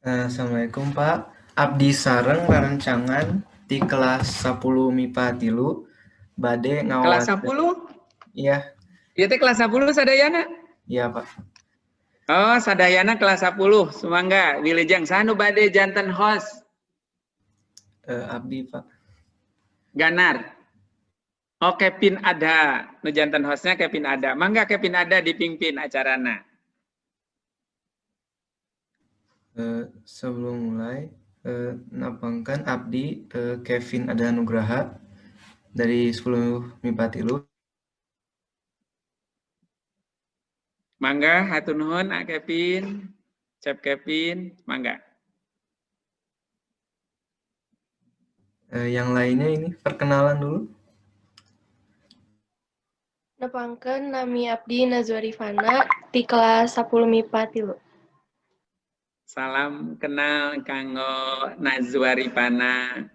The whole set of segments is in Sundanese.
Assalamualaikum, Pak. Abdi sareng rerencangan di kelas 10 MIPA 3 bade Kelas ngawawancara. 10? Iya. Ieu teh kelas 10 sadayana? Iya, Pak. Oh, sadayana kelas 10. Sumangga, wilujeng. Saha nu bade janten host? Abdi, Pak. Ganar. Oh, Kevin ada. Nu janten hostnya Kevin ada. Mangga Kevin ada dipimpin acarana. Sebelum mulai, nepangkeun abdi Kevin Ada Nugraha dari 10 MIPA 3. Mangga, hatur nuhun A Kevin, Cep Kevin, mangga. Yang lainnya ini perkenalan dulu. Nepangkeun nami abdi Nazwa Rifana ti kelas 10 MIPA 3. Salam kenal kanggo Nazwa Rifana.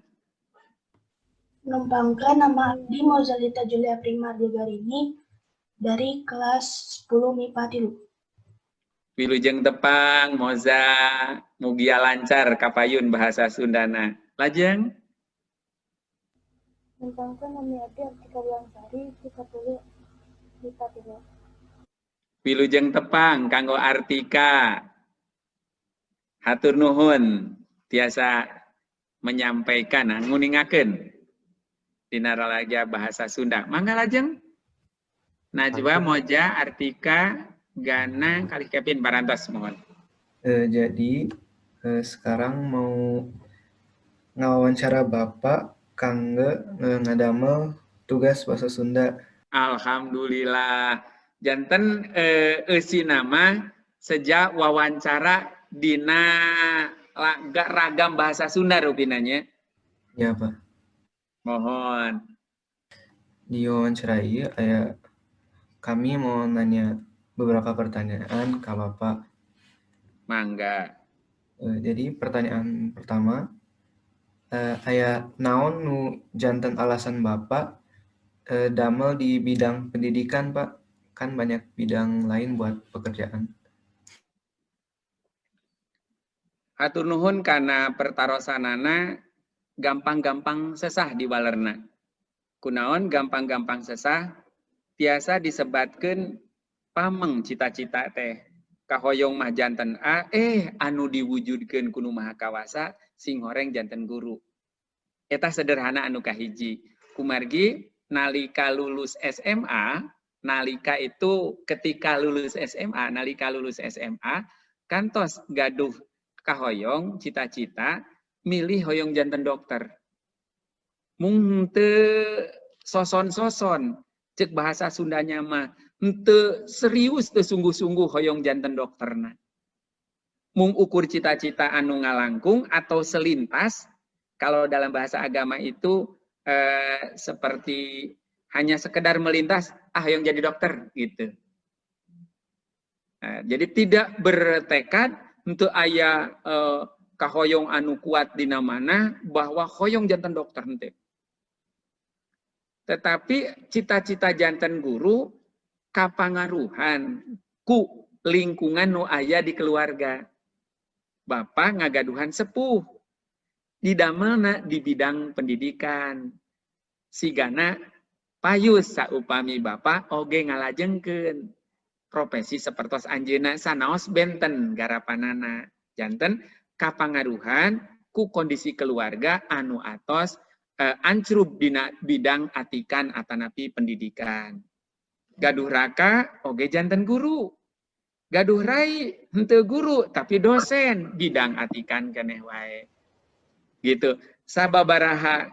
Nepangkeun nama abdi Mozalita Julia Prima Garini dari kelas 10 MIPA 3. Wilujeng tepang Moza, mugia lancar kapayun bahasa Sundana. Lajeng. Nepangkeun nami abdi Artika Wulan ti 10 MIPA 3. Wilujeng tepang kanggo Artika. Hatur nuhun tiasa menyampaikan nguningakeun dina ralaga bahasa Sunda. Mangga lajeng. Najwa, Moja, Artika, Gana, kali Kevin parantos mohon. Jadi sekarang mau ngawawancara Bapak kangge ngadamel tugas bahasa Sunda. Alhamdulillah. Janten eusina mah sejak wawancara dina ragam bahasa Sunda rupinanya. Ya, Pak. Mohon. Di wawancara ieu aya kami mau nanya beberapa pertanyaan ke Bapak. Mangga. Jadi pertanyaan pertama, aya naon nu janten alasan Bapak damel di bidang pendidikan, Pak? Kan banyak bidang lain buat pekerjaan. Hatur nuhun kana pertarosanana, gampang-gampang sesah diwalerna. Kunaon gampang-gampang sesah? Tiasa disebatkeun pameng cita-cita teh. Kahoyong mah janten A, anu diwujudkeun ku Nu Maha Kawasa sing horeng janten guru. Eta sederhana anu kahiji. Kumargi nalika lulus SMA, nalika itu ketika lulus SMA, nalika lulus SMA, kantos gaduh kahoyong cita-cita milih hoyong janten dokter. Mung teu soson-soson, cek bahasa Sundanya mah henteu serius, teu sungguh-sungguh hoyong janten dokterna. Mung ukur cita-cita anu ngalangkung atau selintas, kalau dalam bahasa agama itu seperti hanya sekedar melintas, ah hoyong jadi dokter gitu. Nah, jadi tidak bertekad untuk aya kahoyong anu kuat dina mana bahwa hoyong janten dokter henteu. Tetapi cita-cita janten guru kapangaruhan ku lingkungan nu aya di keluarga. Bapak ngagaduhan sepuh didamelna di bidang pendidikan. Sigana payus saupami bapak oge ngalajengkeun profesi sapertos anjeunna sanaos benten garapanana. Janten kapangaruhan ku kondisi keluarga anu atos ancrub dina bidang atikan atanapi pendidikan. Gaduh raka oge janten guru. Gaduh rai henteu guru tapi dosen bidang atikan keneh wae. Gitu. Sababaraha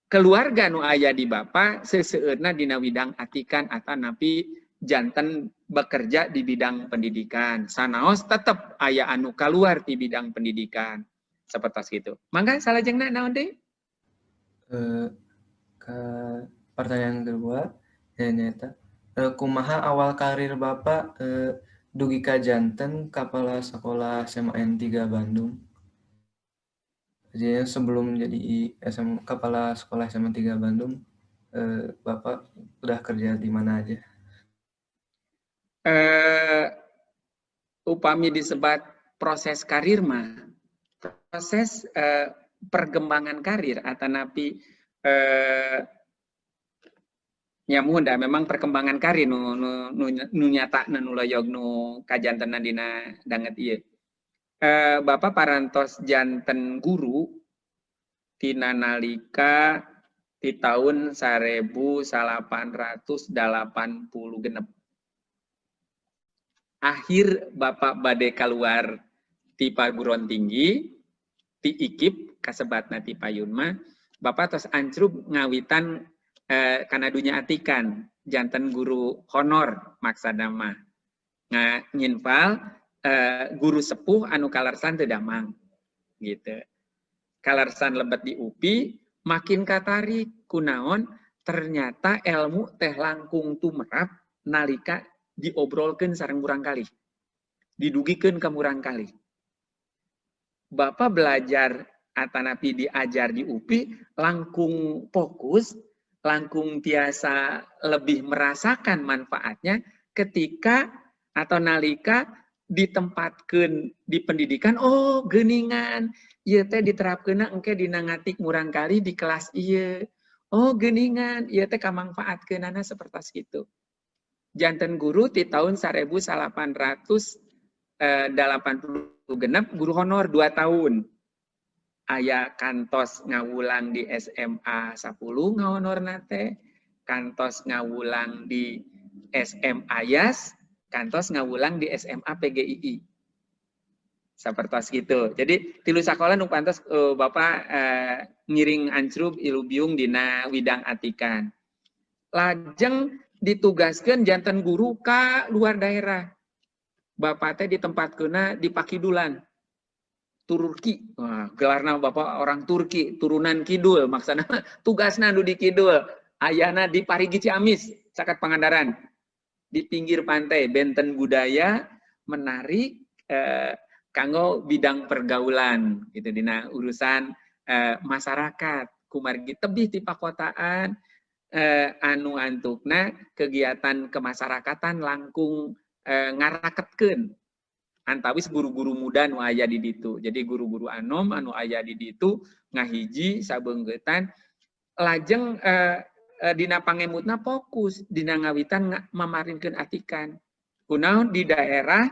keluarga nu aya di bapa seseueurna dina bidang atikan atanapi janten bekerja di bidang pendidikan. Sanaos tetep aya anu kaluar di bidang pendidikan. Sapertos gitu. Mangga salajengna naon deui? Ke pertanyaan kedua, ya nyaeta kumaha awal karir Bapak dugi ka janten kepala sekolah SMAN 3 Bandung? Jadi sebelum jadi kepala sekolah SMA 3 Bandung, Bapak udah kerja di mana aja? Upami disebat Proses karir mah, proses perkembangan karir atanapi nya muhun da memang perkembangan karir nu nyata, nu loyog, nu kajantenan dina danget ieu. Bapak parantos janten guru tina nalika di tahun 1886. Akhir Bapak bade keluar ti perguruan tinggi, ti IKIP kasebatna, ti payun mah, Bapak tos ancrub ngawitan kana dunya atikan, janten guru honor maksana mah. Nga nyinfal guru sepuh anu kalarsan teu damang gitu. Kalarsan lebet di UPI makin katarik. Kunaon? Ternyata ilmu teh langkung tumerap nalika diobrolkeun sareng murangkalih, didugikeun ka murangkalih. Bapak belajar atanapi diajar di UPI langkung fokus, langkung tiasa lebih merasakan manfaatnya ketika atau nalika ditempatkan di pendidikan. Oh, geningan ieu teh diterapkeunna engke dina ngatik murangkalih di kelas ieu. Oh, geningan ieu teh kamangfaatkeunana seperti itu. Janten guru di tahun 1886, guru honor 2 tahun. Aya kantos ngawulang di SMA 10 ngahonorna teh, kantos ngawulang di SMA YAS, kantos ngawulang di SMA PGII. Sapertos gitu. Jadi tilu sekolah nu pantos Bapak ngiring ancrub ilubiung dina widang atikan. Lajeng ditugaskan janten guru ka luar daerah. Bapak teh ditempatkeunna di Pakidulan. Turki. Wah, gelarna Bapak orang Turki, turunan kidul, maksudna tugasna nu di kidul. Ayana di Parigi, Ciamis, caket Pangandaran. Di pinggir pantai, benten budaya menarik kanggo bidang pergaulan gitu dina urusan masyarakat, kumargi tebih ti pakotaan anu antukna kegiatan kemasyarakatan langkung ngaraketkeun antawis guru-guru muda nu aya di ditu. Jadi guru-guru anom anu aya di ditu ngahiji sabeungkeutan, lajeng dina pangemutna fokus dina ngawitan mamarinkeun atikan. Kunaon? Di daerah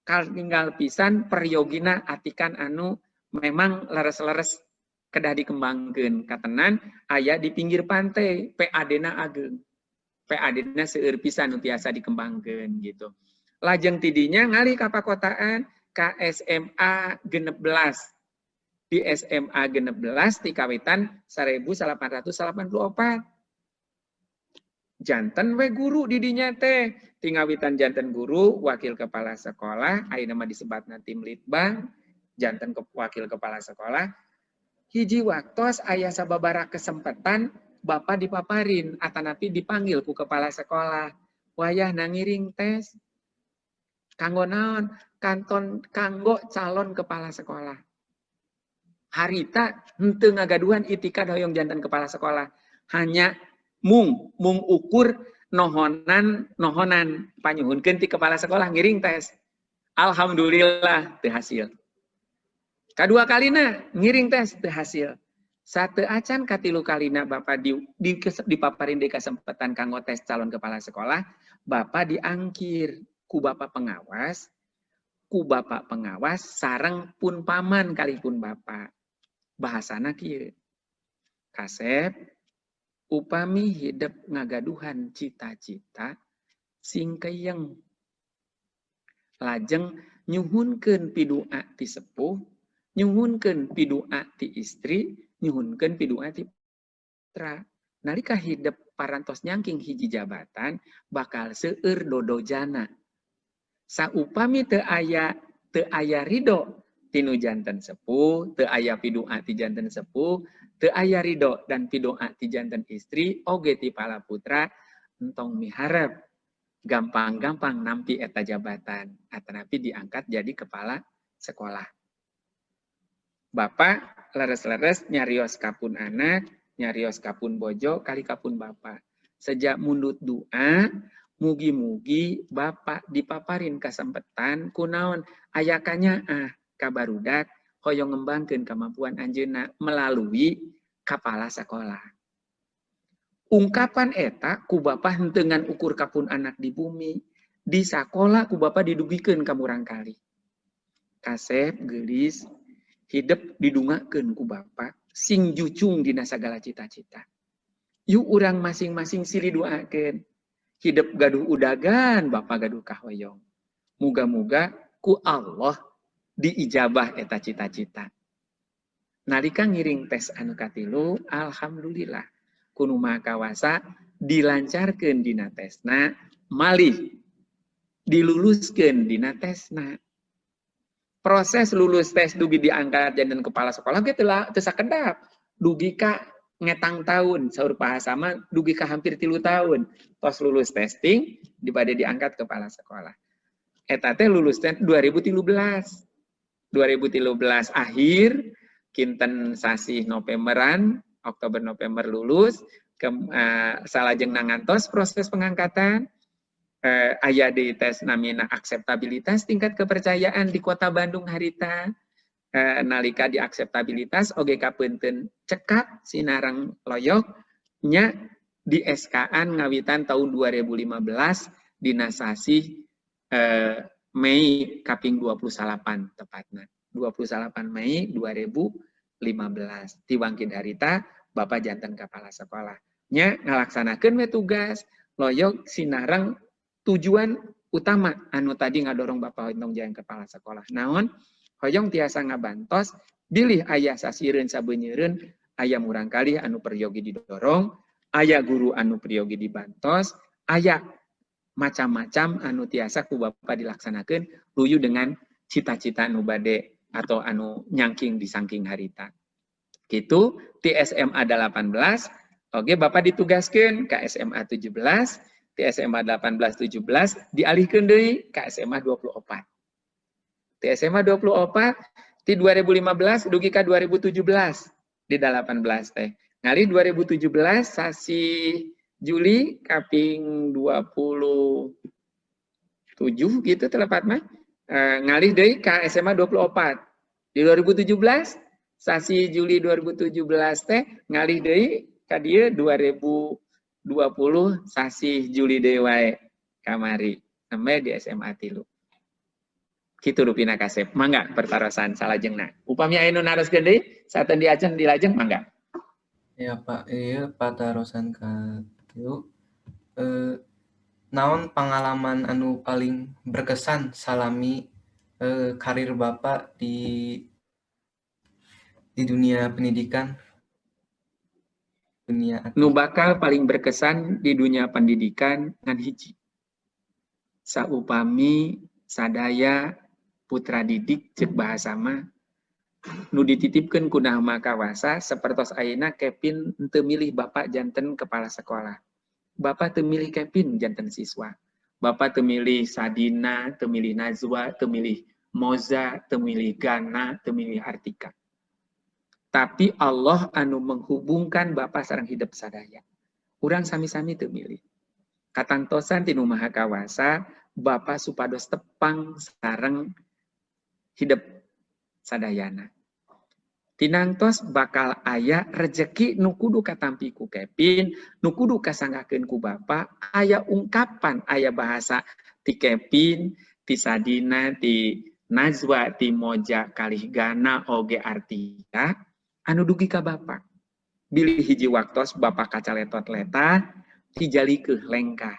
tinggal pisan peryogina atikan anu memang leres-leres kedah dikembangkeun, katenan aya di pinggir pantai, PAD-na ageng. PAD-na seueur pisan nu tiasa dikembangkeun gitu. Lajeng tidinya ngalih ka pakotaan, ka SMA 16. Di SMA 16 di kawitan 1884 janten we guru didinya teh. Ti ngawitan janten guru, wakil kepala sekolah, ayeuna mah disebatna tim litbang, janten ke wakil kepala sekolah. Hiji waktos aya sababaraha kesempatan Bapak dipaparin atanapi dipanggil ku kepala sekolah, wayah ngiring tes. Kanggo naon? Kanton kanggo calon kepala sekolah. Harita henteu ngagaduhan itikad hoyong janten kepala sekolah, hanya mung mung ukur nohonan nohonan panyuhunkeun ti kepala sekolah ngiring tes. Alhamdulillah teu hasil. Kedua kalina ngiring tes teu hasil. Satu acan katilu kalina Bapak di dipaparin di kesempatan kanggo tes calon kepala sekolah, Bapak diangkir ku bapak pengawas sareng pun paman kalih pun bapak. Bahasana kieu, "Kasep, upami hidep ngagaduhan cita-cita sing keyeng, lajeng nyuhunkeun pidua ti sepuh, nyuhunkeun pidua ti istri, nyuhunkeun pidua ti putra. Nalika hidep parantos nyangking hiji jabatan, bakal seueur dodojana. Saupami teu aya ridho tinu janten sepuh, teu aya pidua ti janten sepuh, teu aya ridho dan pidoa ti janten istri oge ti pala putra, entong miharep gampang-gampang nampi eta jabatan atanapi diangkat jadi kepala sekolah." Bapak leres-leres nyarios kapun anak, nyarios kapun bojo, kalih kapun bapak. Sejak mundut doa, Mugi-mugi Bapak dipaparin kasempetan kunaon aya kanyaah ka barudak hoyong ngembangkeun kemampuan anjeunna melalui kepala sekolah. Ungkapan eta ku Bapak henteu ngan ukur ka pun anak di bumi, di sakola ku Bapak didugikeun ka murangkalih. Kasep geulis hidep didungakeun ku Bapak sing jucung dina sagala cita-cita. Yuk, urang masing-masing silih doakeun. Hidep gaduh udagan, Bapak gaduh kahoyong. Muga-muga ku Allah diijabah eta cita-cita. Nalika ngiring tes anu katilu, alhamdulillah ku Nu Maha Kawasa dilancarkeun dina tesna, malih diluluskeun dina tesna. Proses lulus tes dugi diangkat janten kepala sekolah ge teu sakedap. Dugi ka ngetang tahun, saur bahasa mah dugi ka hampir 3 tahun. Tos lulus testing, dibade diangkat kepala sekolah. Eta teh lulus tes 2013. 2013 akhir, kinten sasih Novemberan, Oktober November lulus, salajengna ngantos proses pengangkatan, aya di tes namina akseptabilitas tingkat kepercayaan di Kota Bandung harita, nalika di akseptabilitas oge kapeunteun cekap sinareng loyok nya, di SK-an ngawitan tahun 2015 dina sasih Mei kaping 28, tepatna 28 Mei 2015 ti wangkin harita Bapak janten kepala sekolah nya, ngalaksanakeun we tugas loyok sinareng tujuan utama anu tadi ngadorong Bapak hoyong janten kepala sekolah, naon? Hoyong tiasa ngabantos bilih aya sasireun sabeunyereun, aya murangkalih anu peryogi didorong, aya guru anu peryogi dibantos, aya macam-macam anu tiasa ku Bapak dilaksanakan luyu dengan cita-cita anu bade atau anu nyangking di sangking harita. Gitu, di SMA 18, oke, Bapak ditugaskan ke SMA 17, di SMA 18 17 dialihkan deui ke SMA 24. Di SMA 24 di 2015 dugi ka 2017 di 18 teh. Ngalih 2017 sasi Juli kaping 27 gitu telepat mah, ngalih deui ka SMA 24. Di 2017 sasi Juli 2017 teh ngalih deui ka dieu 2020 sasi Juli deui wae kamari sampai di SMA 3. Kitu rupina, Kasep. Mangga pertarosan salajengna. Upami aya nu naroskeun deui saaten diacan dilajeng, mangga. Ya Pak, iya, patarosan katilu. Naon pengalaman anu paling berkesan salami karir Bapak di dunia pendidikan? Dunia Nu bakal paling berkesan di dunia pendidikan ngan hiji. Saupami sadaya putra didik, cek bahasa mah, nu dititipkeun ku Maha Kawasa, sapertos ayeuna Kevin teu milih Bapak janten kepala sekolah. Bapak teu milih Kevin janten siswa. Bapak teu milih Sadina, teu milih Nazwa, teu milih Moza, teu milih Gana, teu milih Artika. Tapi Allah anu menghubungkan Bapak sareng hidep sadaya. Urang sami-sami teu milih. Katangtosan ti Nu Maha Kawasa, Bapak supados tepang sareng hidep sadayana. Tinangtos bakal aya rejeki nu kudu katampi ku Kevin, nu kudu kasanggakeun ku Bapak, aya ungkapan, aya bahasa ti Kevin, ti Sadina, ti Nazwa, ti Moja, kalih Gana, oge Artika, anu dugi ka Bapak. Bilih hiji waktos Bapak kacaletot leta, tijalikeuh lengkah.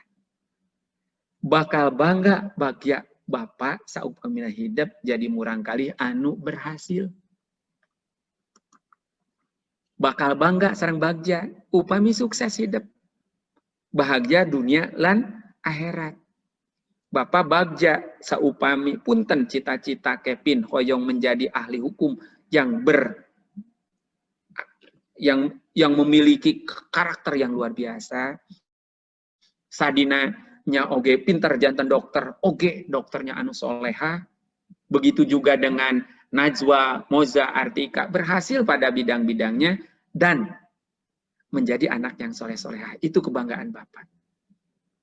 Bakal bangga bagya Bapak saupamina hidep jadi murangkalih anu berhasil. Bakal bangga sareng bagja upami sukses hidep. Bahagia dunia lan akhirat. Bapak bagja saupami punten cita-cita Kevin hoyong menjadi ahli hukum yang memiliki karakter yang luar biasa. Sadina nya oge pinter janten dokter, oge dokternya anu soleha. Begitu juga dengan Najwa, Moza, Artika berhasil pada bidang-bidangnya dan menjadi anak yang soleh-soleha. Itu kebanggaan Bapak.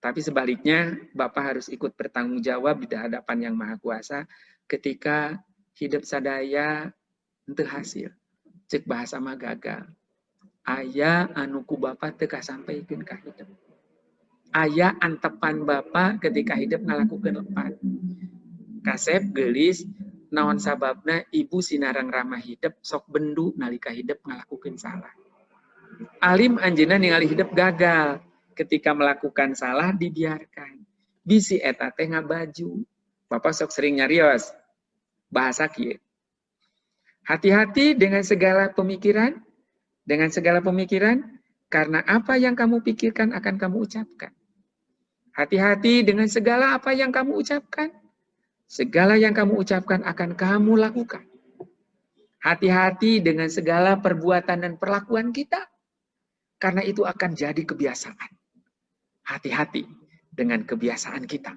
Tapi sebaliknya, Bapak harus ikut bertanggung jawab di hadapan Yang Maha Kuasa ketika hidup sadaya henteu hasil. Cek bahasa mah gagal. Aya anu ku Bapak teu kasampaikeun ka hidup. Aya antepan Bapak ketika hidup ngalakukeun lepat. Kasep geulis, naon sababna ibu sinareng rama hidup sok bendu nalika hidup ngalakukeun salah. Alim anjeunna ningali hidup gagal ketika melakukan salah dibiarkan. Bisi eta teh ngabaju. Bapak sok sering nyarios bahasa kieu. Hati-hati dengan segala pemikiran, dengan segala pemikiran, karena apa yang kamu pikirkan akan kamu ucapkan. Hati-hati dengan segala apa yang kamu ucapkan. Segala yang kamu ucapkan akan kamu lakukan. Hati-hati dengan segala perbuatan dan perlakuan kita, karena itu akan jadi kebiasaan. Hati-hati dengan kebiasaan kita,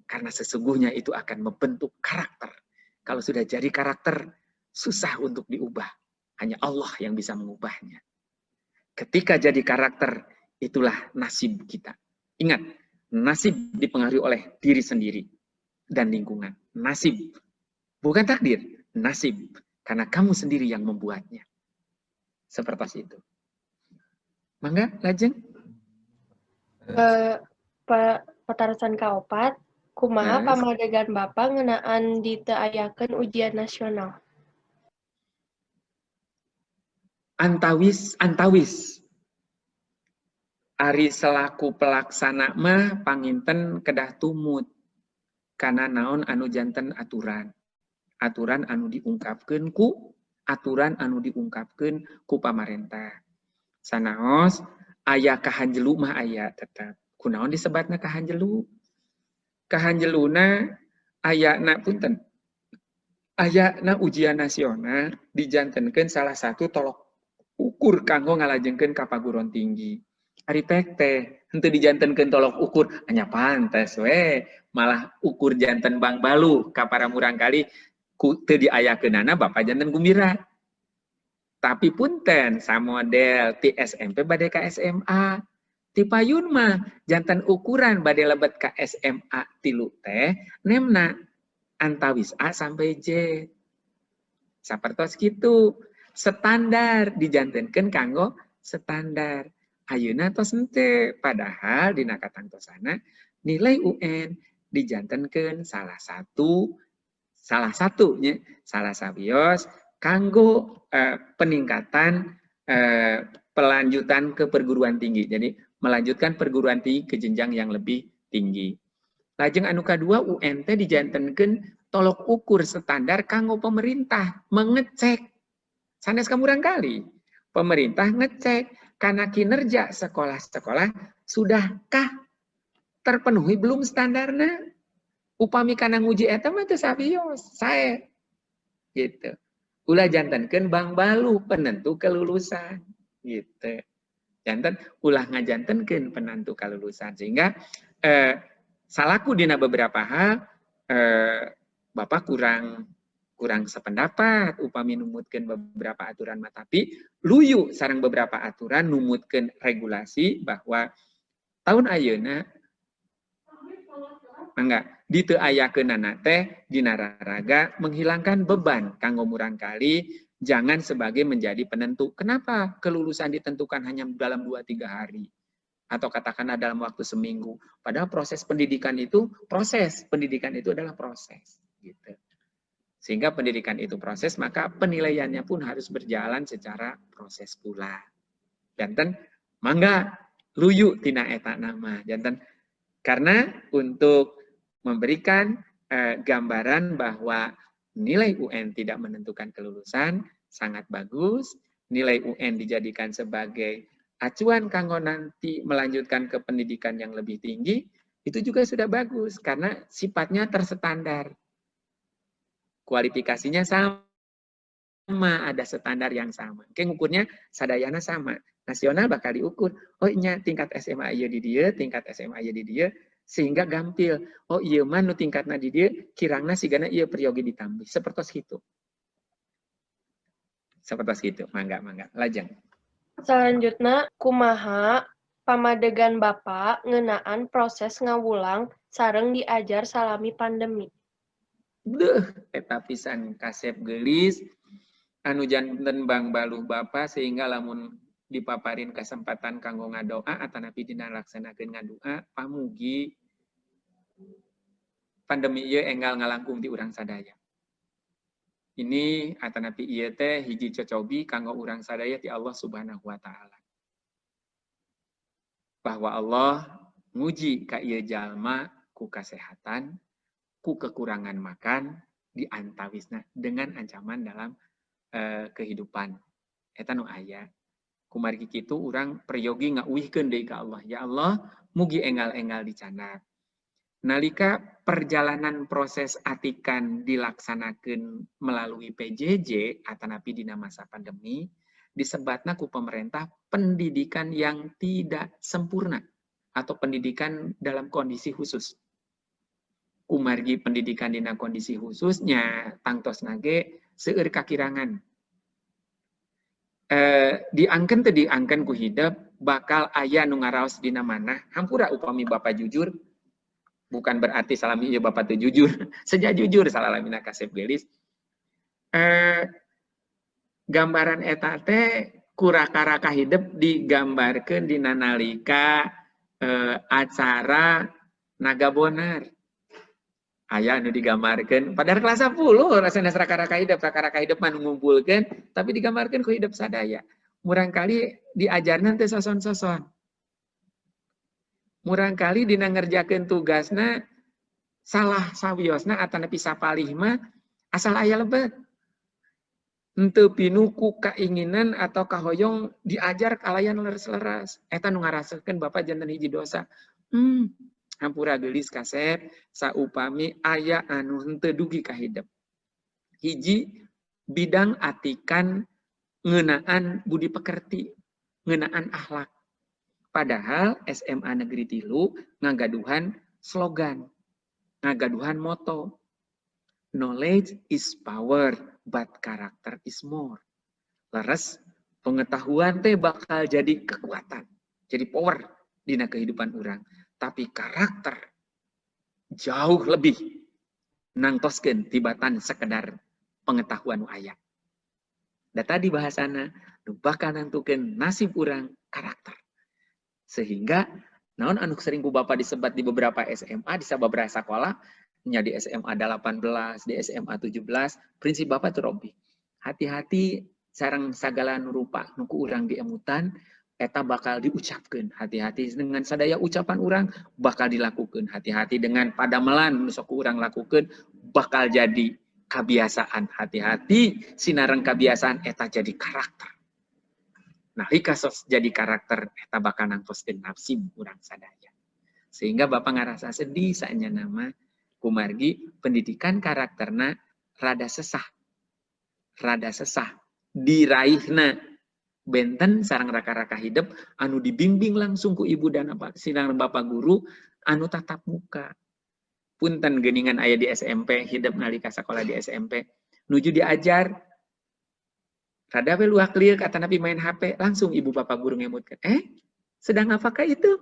karena sesungguhnya itu akan membentuk karakter. Kalau sudah jadi karakter, susah untuk diubah. Hanya Allah yang bisa mengubahnya. Ketika jadi karakter, itulah nasib kita. Ingat, nasib dipengaruhi oleh diri sendiri dan lingkungan. Nasib, bukan takdir, nasib. Karena kamu sendiri yang membuatnya. Seperti itu. Mangga, lajeng. Patarosan kaopat, kumaha pamadegan Bapak ngeunaan diteu ujian nasional? Antawis, antawis. Ari selaku pelaksana mah panginten kedah tumut karena naon anu janten aturan. Aturan anu diungkapkeun ku aturan anu diungkapkeun ku pamarentah. Sanaos aya kahanjelu mah aya tetap. Kunaon disebatna kahanjelu? Kahanjeluna ayana, punten. Ayana ujian nasional dijantenkeun salah satu tolok ukur kanggo ngalajengkeun ka paguruan tinggi. Ari pek teh henteu dijantenkeun tolok ukur, hanya pantes we malah ukur janten bangbaluh ka para murangkali ku teu diayakeunana Bapak janten gumbira. Tapi punten, samodel ti SMP bade ka SMA. Ti payun mah janten ukuran bade lebet ka SMA 3 teh nemna antawis A sampai J. Sapertos kitu. Standar dijantenkeun kanggo standar. Ayeuna tos henteu, padahal dina katangtosana nilai UN dijantenkeun salah satunya, salah sawios kanggo peningkatan pelanjutan ke perguruan tinggi. Jadi melanjutkan perguruan tinggi ke jenjang yang lebih tinggi. Lajeng anu kadua, UN teh dijantenkeun tolok ukur standar kanggo pemerintah mengecek sanes ka murangkali. Pemerintah ngecek karena kinerja sekolah-sekolah sudahkah terpenuhi belum standarnya. Upami kana nguji eta mah teu sabios, sae. Gitu. Ulah jantenkeun bangbaluh penentu kelulusan gitu. Janten ulah ngajantenkeun penentu kelulusan sehingga salaku dina beberapa hal Bapak kurang kurang sependapat upami numutkeun beberapa aturan mah, tapi luyu sareng beberapa aturan numutkeun regulasi bahwa tahun ayeuna mangga diteu ayakeunana teh dina raraga menghilangkan beban kanggo murangkali, jangan sebagai menjadi penentu. Kenapa kelulusan ditentukan hanya dalam 2-3 hari atau katakanlah dalam waktu seminggu? Padahal proses pendidikan itu adalah proses gitu. Sehingga pendidikan itu proses, maka penilaiannya pun harus berjalan secara proses pula. Janten mangga luyu tina eta nama. Janten karena untuk memberikan gambaran bahwa nilai UN tidak menentukan kelulusan sangat bagus. Nilai UN dijadikan sebagai acuan kanggo nanti melanjutkan ke pendidikan yang lebih tinggi, itu juga sudah bagus karena sifatnya terstandar. Kualifikasinya sama, ada standar yang sama. Oke, ngukurnya sadayana sama. Nasional bakal diukur. Oh iya, tingkat SMA ieu di dieu, tingkat SMA ieu di dieu, sehingga gampil. Oh iya mah nu tingkatna di dieu, kirangna sigana ieu peryogi ditambih. Sepertos gitu. Sepertos gitu. Mangga, mangga. Lajeng. Selanjutnya, kumaha Pamadegan Bapak ngeunaan proses ngawulang sareng diajar salami pandemi? Deuh, eta pisan, kasep geulis anu janten bangbaluh Bapak, sehingga lamun dipaparin kesempatan kanggo ngadoa atanapi dina laksanakeun ngadua, pamugi pandemi ieu enggal ngalangkung di urang sadaya. Ini atanapi ieu teh hiji cocobi kanggo urang sadaya ti Allah Subhanahu wa Taala. Bahwa Allah nguji ka ieu jalma ku kasehatan, ku kekurangan makan, di antawisna dengan ancaman dalam kehidupan. Eta nu aya. Kumargi kitu urang peryogi ngauihkeun deui ka Allah. Ya Allah, mugi enggal-enggal dicandak. Nalika perjalanan proses atikan dilaksanakan melalui PJJ atanapi dina masa pandemi, disebatna ku pemerintah pendidikan yang tidak sempurna atau pendidikan dalam kondisi khusus. Kumargi pendidikan dina kondisi khususnya, tangtos nage seueur kakirangan. Diangken teu diangken ku hidep bakal aya nu ngaraos dina mana. Hampura upami Bapak jujur, bukan berarti salami ieu Bapak teu jujur, seja jujur salalamina, kasep geulis. Gambaran eta teh ku raka-raka hidep digambarkeun dina nalika acara Naga Bonar. Aya anu digambarkeun padahal kelas 10, rasana raka-raka hidep, raka-raka hidep mah ngumpulkeun, tapi digambarkeun ku hidep sadaya. Murangkali diajarna teh soson-soson. Murangkali dina ngerjakeun tugasna salah sawiosna atanapi sapalih mah asal aya lebet. Henteu pinuh ku kainginan atau kahoyong diajar kalayan leres-leres. Eta nu ngarasakeun Bapak janten hiji dosa. Hampura geulis kasep saupami aya anu henteu dugi ka hidep. Hiji bidang atikan ngeunaan budi pekerti, ngeunaan akhlak. Padahal SMA Negeri 3 ngagaduhan slogan, ngagaduhan moto. "Knowledge is power, but character is more." Leres, pengetahuan teh bakal jadi kekuatan, jadi power dina kehidupan orang. Tapi karakter jauh lebih nangtoskeun tibatan sekedar pengetahuan nu aya. Da tadi bahasana nu bakal nangtukeun nasib urang karakter. Sehingga naon anu sering ku Bapak disebat di beberapa SMA, di beberapa sekolah, nya di SMA 18, di SMA 17, prinsip Bapak tuh robih. Hati-hati sareng sagala nu rupa nu ku urang diemutan, eta bakal diucapkan. Hati-hati dengan sadaya ucapan orang bakal dilakukan. Hati-hati dengan padamelan nu sok urang lakukan bakal jadi kebiasaan. Hati-hati sinareng kebiasaan eta jadi karakter. Nah, nalika tos jadi karakter, eta bakal nangtoskeun nasib urang sadaya. Sehingga Bapak ngerasa sedih saatnya nama kumargi pendidikan karakterna rada sesah. Rada sesah diraihna, benten sareng raka-raka hidep anu dibimbing langsung ku ibu dan apa sareng bapak guru anu tatap muka. Punten, geningan aya di SMP hidep, nalika sekolah di SMP nuju diajar rada we luak liuk atanapi main HP, langsung ibu bapak guru ngemutkeun, "Eh, sedang apakah itu?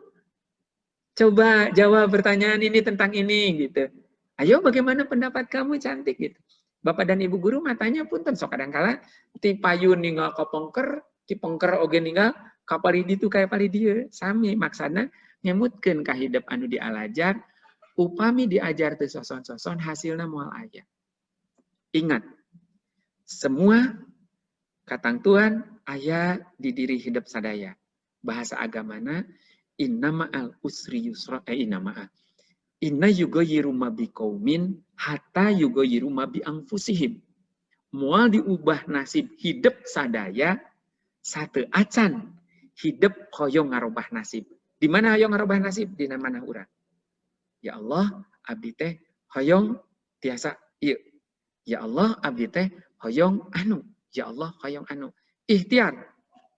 Coba jawab pertanyaan ini tentang ini," gitu. "Ayo, bagaimana pendapat kamu, cantik?" gitu. Bapak dan ibu guru matanya, punten, sok kadang kala ti payun ninggal ka pengker, ti pengker oge ninggal ka palih ditu ka palih dieu. Sami maksana ngemutkeun ka hidep anu dialajar. Upami diajar teu soson-soson, hasilna moal aya. Ingat, semua katangtuan aya di diri hidep sadaya. Bahasa agamana inna ma'al usri yusra, eh, inna ma'a inna yughayyiru ma biqaumin hatta yughayyiru ma bi anfusihim. Moal diubah nasib hidep sadaya satu acan hidep hoyong ngarobah nasib. Di mana hoyong ngarobah nasib? Di mana urang. Ya Allah, abdi teh hoyong tiasa ieu. Ya Allah, abdi teh hoyong anu. Ya Allah, hoyong anu. Ikhtiar,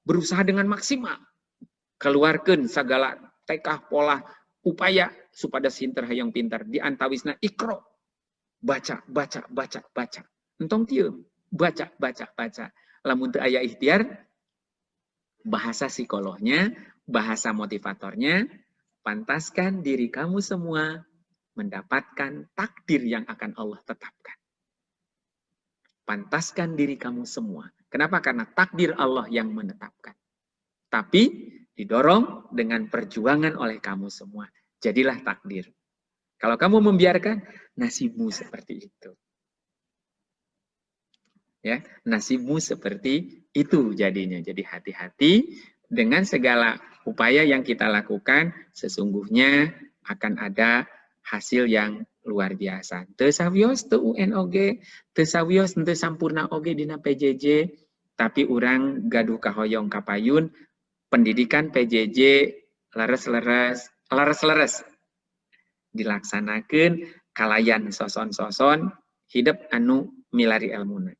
berusaha dengan maksimal. Keluarkan segala tekah, pola, upaya supados hinter hoyong pintar. Di antawisna iqro. Baca, baca, baca, baca. Entong diem. Baca, baca, baca. Lamun teu aya ikhtiar, bahasa psikolognya Bahasa motivatornya, pantaskan diri kamu semua mendapatkan takdir yang akan Allah tetapkan. Pantaskan diri kamu semua. Kenapa? Karena takdir Allah yang menetapkan. Tapi didorong dengan perjuangan oleh kamu semua. Jadilah takdir. Kalau kamu membiarkan, nasibmu seperti itu. Ya, nasibmu seperti itu jadinya. Jadi hati-hati dengan segala upaya yang kita lakukan, sesungguhnya akan ada hasil yang luar biasa. Teu sawios teu UN oge, teu sawios teu sampurna oge dina PJJ, tapi urang gaduh kahoyong kapayun pendidikan PJJ leres-leres leres-leres dilaksanakan kalayan soson-soson hidep anu milari elmuna.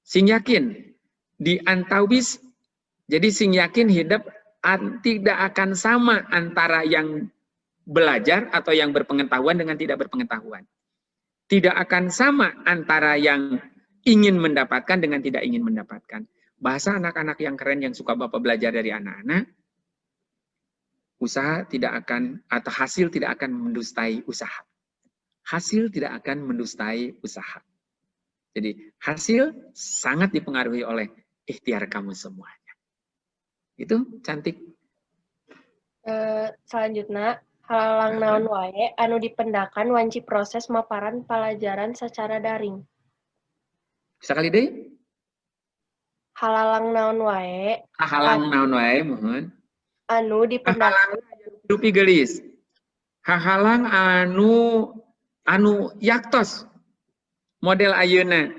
Sing yakin di antawis, jadi sing yakin hidep tidak akan sama antara yang belajar atau yang berpengetahuan dengan tidak berpengetahuan. Tidak akan sama antara yang ingin mendapatkan dengan tidak ingin mendapatkan. Bahasa anak-anak yang keren yang suka Bapak belajar dari anak-anak, usaha tidak akan atau hasil tidak akan mendustai usaha. Hasil tidak akan mendustai usaha. Jadi hasil sangat dipengaruhi oleh ikhtiar kamu semuanya. Itu cantik. Selanjutnya, halang naon wae anu dipendakan wanci proses maparan palajaran secara daring? Sekali deui? Halalang naon wae? Halang naon wae, mohon. Anu dipendakan Rupi gelis. Hahalang anu anu yaktos model ayeuna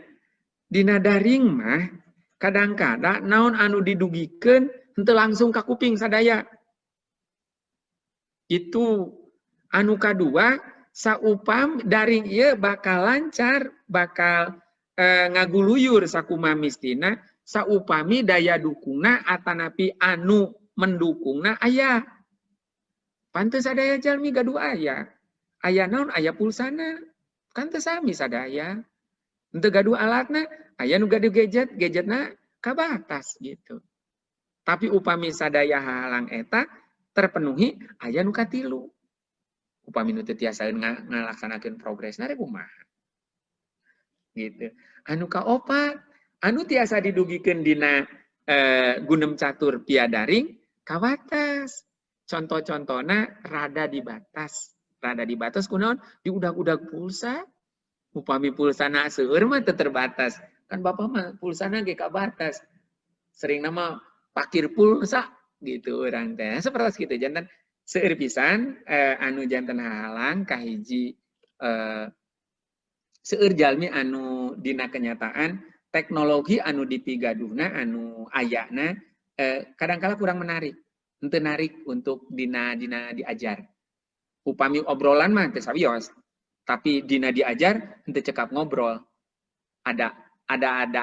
dina daring mah kadang-kadang naon anu didugikeun henteu langsung ka kuping sadaya. Itu anu kadua, saupam daring ieu bakal lancar, bakal ngaguluyur sakumaha mistina saupami daya dukungna atanapi anu mendukungna aya. Pan teu sadaya jalmi gaduh aya. Aya naon? Aya pulsana. Kan teu sami sadaya. Henteu gaduh alatna, aya nu gaduh gadget, gadgetna kabatas gitu. Tapi upami sadaya halang eta terpenuhi, aya nu katilu. Upami nu teu tiasa ngalaksanakeun progresna, rek kumaha? Gitu. Anu kaopat, anu tiasa didugikeun dina gunem catur via daring kawatas. Contoh-contohna rada dibatas. Rada dibatas kunaon? Diudag-udag pulsa. Upami pulsana seueur mah teu terbatas. Kan bapak mah pulsana ge kabatas. Sering nama pakir pulsa gitu urang teh. Seperti gitu, janten seueur pisan anu janten halang. Kahiji, seueur jalmi anu dina kenyataan teknologi anu dipigaduhna, anu ayana kadangkala kurang menarik. Henteu narik untuk dina dina diajar. Upami obrolan mah teu sawios, tapi dina diajar henteu cekap ngobrol. Ada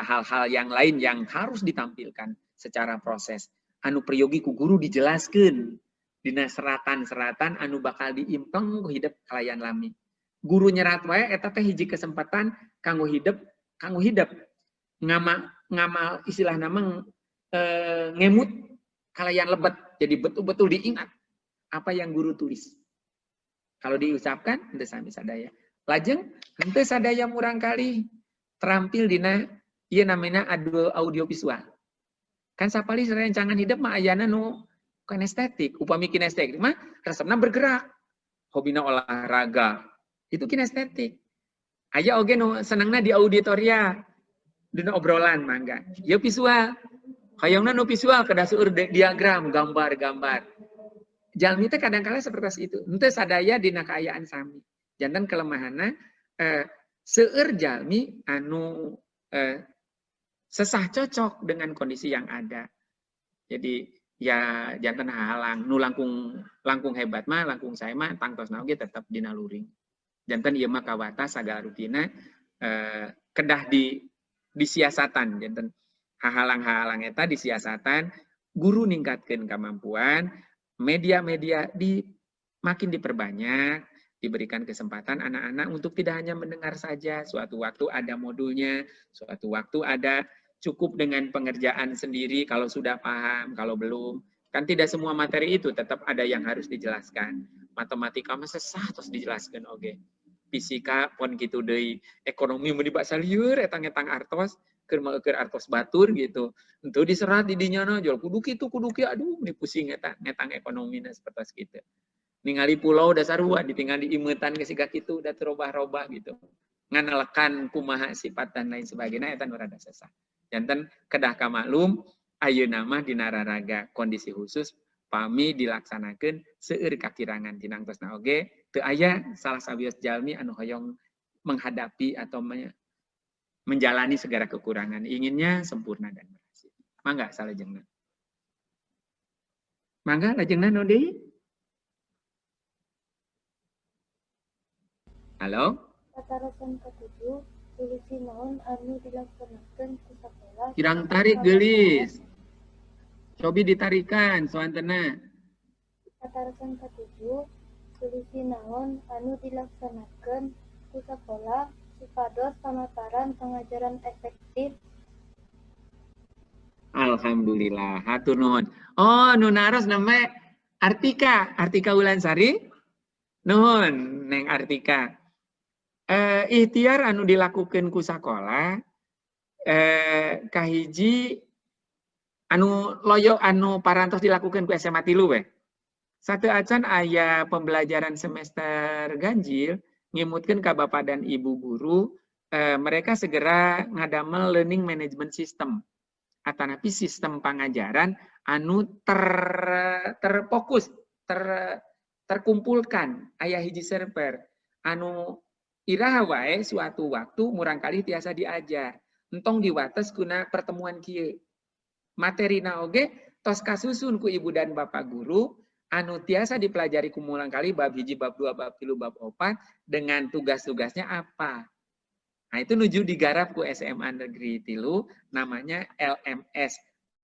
hal-hal yang lain yang harus ditampilkan secara proses. Anu peryogi ku guru dijelaskeun dina seratan-seratan anu bakal diimpleng ku hidep kalayan lami. Guru nyerat wae eta teh hiji kesempatan kanggo hidep ngama ngamal, istilah nama ngemut kalayan lebet. Jadi betul-betul diingat apa yang guru tulis. Kalau diucapkan henteu sami sadaya. Lajeng henteu sadaya murangkalih terampil dina ieu namanya audio visual. Kan sapali rencangan hidep mah ayana nu kinestetik. Upami kinestetik mah resepna bergerak. Hobina olahraga. Itu kinestetik. Aya oge nu senangna di auditoria. Dina obrolan mangga. Ieu visual. Hoyongna nu visual kedah seueur diagram, gambar-gambar. Jalmi teh kadang-kala seperti itu. Henteu sadaya dina kaayaan sami. Janten kelemahanna seueur jalmi anu sesah cocok dengan kondisi yang ada. Jadi ya janten halang nu langkung langkung hebat mah, langkung sae mah, tangtosna oge tetep dina luring. Janten ieu mah kawatas sagala rupina kedah di disiasatan. Janten hahalang-hahalang eta disiasatan, guru ningkatkeun kemampuan, media-media di makin diperbanyak, diberikan kesempatan anak-anak untuk tidak hanya mendengar saja, suatu waktu ada modulnya, suatu waktu ada cukup dengan pengerjaan sendiri kalau sudah paham, kalau belum Kan tidak semua materi itu tetap ada yang harus dijelaskan. Matematika mah sesah terus dijelaskan, oke. Okay. Fisika pun gitu deui, ekonomi mah dibasa lieur etang-etang artos, keur mah artos batur gitu. Henteu diserat di dinya na jual kudu kitu kudu kieu, aduh, meni pusing eta ngetang ekonomina seperti gitu. Ningali pulau dasar sarua ditinggal di imeutan ge siga kitu da teu robah-robah gitu. Nganelekan kumaha sifat dan lain sebagainya eta nu rada sesah. Janten kedah kamaklum ayeuna mah dina raraga kondisi khusus pami dilaksanakeun seueur kakirangan tinangtosna oge teu aya salah sawios jalmi anu hoyong menghadapi atau menjalani segala kekurangan, inginnya sempurna dan berhasil. Mangga salajengna. Mangga lajengna nu deui? Halo? Patarosan katujuh, solusi naon anu dilaksanakeun ku sakola? Kirang tarik, geulis. Cobi ditarikan soantenna. Patarosan katujuh, solusi naon anu dilaksanakeun ku sakola supados pamaparan pangajaran efektif? Alhamdulillah, hatur nuhun. Oh, nu naros namanya Artika, Artika Wulansari. Nuhun, Neng Artika. Ikhtiar anu dilakukan ku sakola kahiji anu loyo anu parantos dilakukan ku SMA 3 we. Sateuacan aya pembelajaran semester ganjil ngimutkeun ka bapak dan ibu guru, mereka segera ngadamel learning management system atanapi sistem pangajaran anu terfokus, terkumpulkan aya hiji server anu iraha wae suatu waktu murangkalih tiasa diajar, entong diwates kuna pertemuan kieu. Materina oge tos kasusun ku ibu dan bapak guru anu tiasa dipelajari ku murangkalih bab 1, bab 2, bab 3, bab 4 dengan tugas-tugasnya apa. Nah, itu nuju digarap ku SMA Negeri 3 namanya LMS,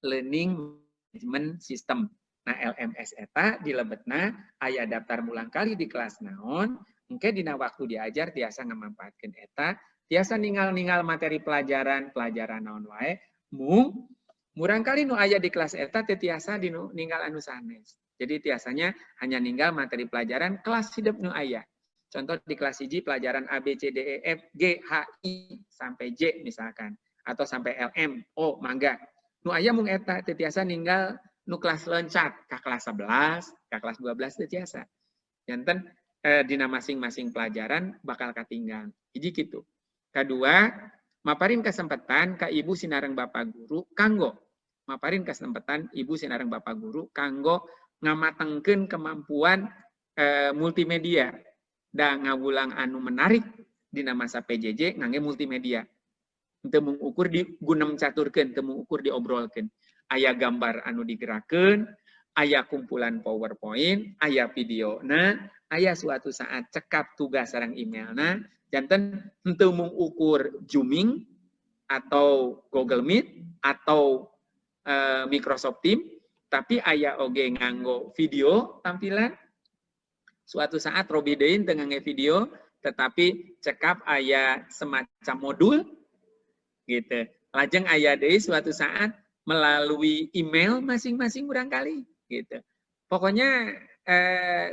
Learning Management System. Nah, LMS eta dilebetna aya daftar murangkalih di kelas naon, engke dina waktu diajar tiasa ngamanfaatkeun eta, tiasa ninggal-ninggal materi pelajaran, pelajaran naon wae, mung murangkalih nu aya di kelas eta teu tiasa dinu ninggal anu sanes. Jadi tiasanya hanya ninggal materi pelajaran kelas hidup nu aya. Contoh di kelas 1 pelajaran A, B, C, D, E, F, G, H, I sampai J misalkan, atau sampai L, M, O, mangga. Nu aya mung eta teu tiasa ninggal nu kelas loncat ka kelas 11, ka kelas 12 teu tiasa. Janten dina masing-masing pelajaran bakal katinggal. Hiji kitu. Kadua, maparin kesempatan ka ibu sinareng bapak guru kanggo maparin kesempatan ibu sinareng bapak guru kanggo ngamatengkeun kemampuan multimedia da ngawulang anu menarik dina masa PJJ ngangge multimedia. Teu mung ukur digunem caturkeun, teu mung ukur diobrolkeun. Aya gambar anu digerakkeun, aya kumpulan PowerPoint, aya videona, aya suatu saat cekap tugas sareng emailna, janten henteu mung ukur Zooming atau Google Meet atau Microsoft Team, tapi aya oge nganggo video tampilan. Suatu saat robih deui teu ngangge video, tetapi cekap aya semacam modul gitu. Lajeng aya deui suatu saat melalui email masing-masing murangkalih gitu. Pokoknya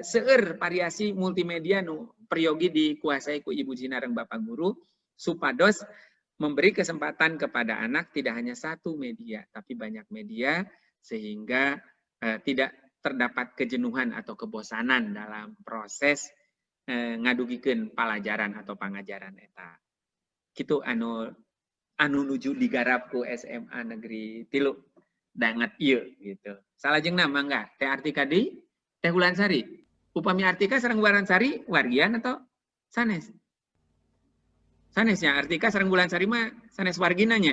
seueur variasi multimedia nu peryogi dikuasai ku ibu sinareng bapak guru supados memberi kesempatan kepada anak tidak hanya satu media tapi banyak media sehingga tidak terdapat kejenuhan atau kebosanan dalam proses ngadugikeun palajaran atau pangajaran eta. Kitu anu anu nuju digarap ku SMA Negeri 3 danget ieu gitu. Salajengna mangga Teh Artika deui, Teh Wulansari. Upami Artika sareng Wulansari wargian atau sanes? Sanesnya Artika sareng Wulansari mah sanes wargina nya.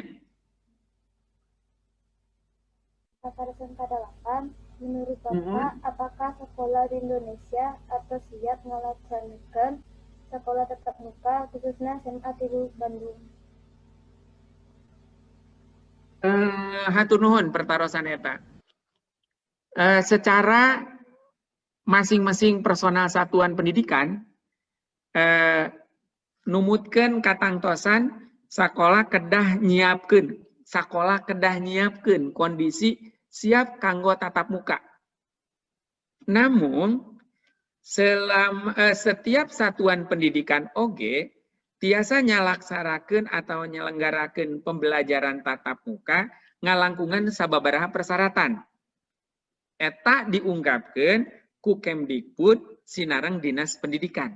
Patarosan kadalapan, menurut Bapak, apakah sekolah di Indonesia atau siap ngalaksanakeun sekolah tatap muka khususnya SMA 3 Bandung? Hatur nuhun pertarosan eta. Secara masing-masing personal satuan pendidikan numutkeun katangtosan sakolah kedah nyiapkeun kondisi siap kanggo tatap muka. Namun setiap satuan pendidikan oge tiasa nyalaksanakeun atau nyelenggarakeun pembelajaran tatap muka ngalangkungan sababaraha persyaratan. Eta diungkapkeun ku Kemdikbud sinareng Dinas Pendidikan.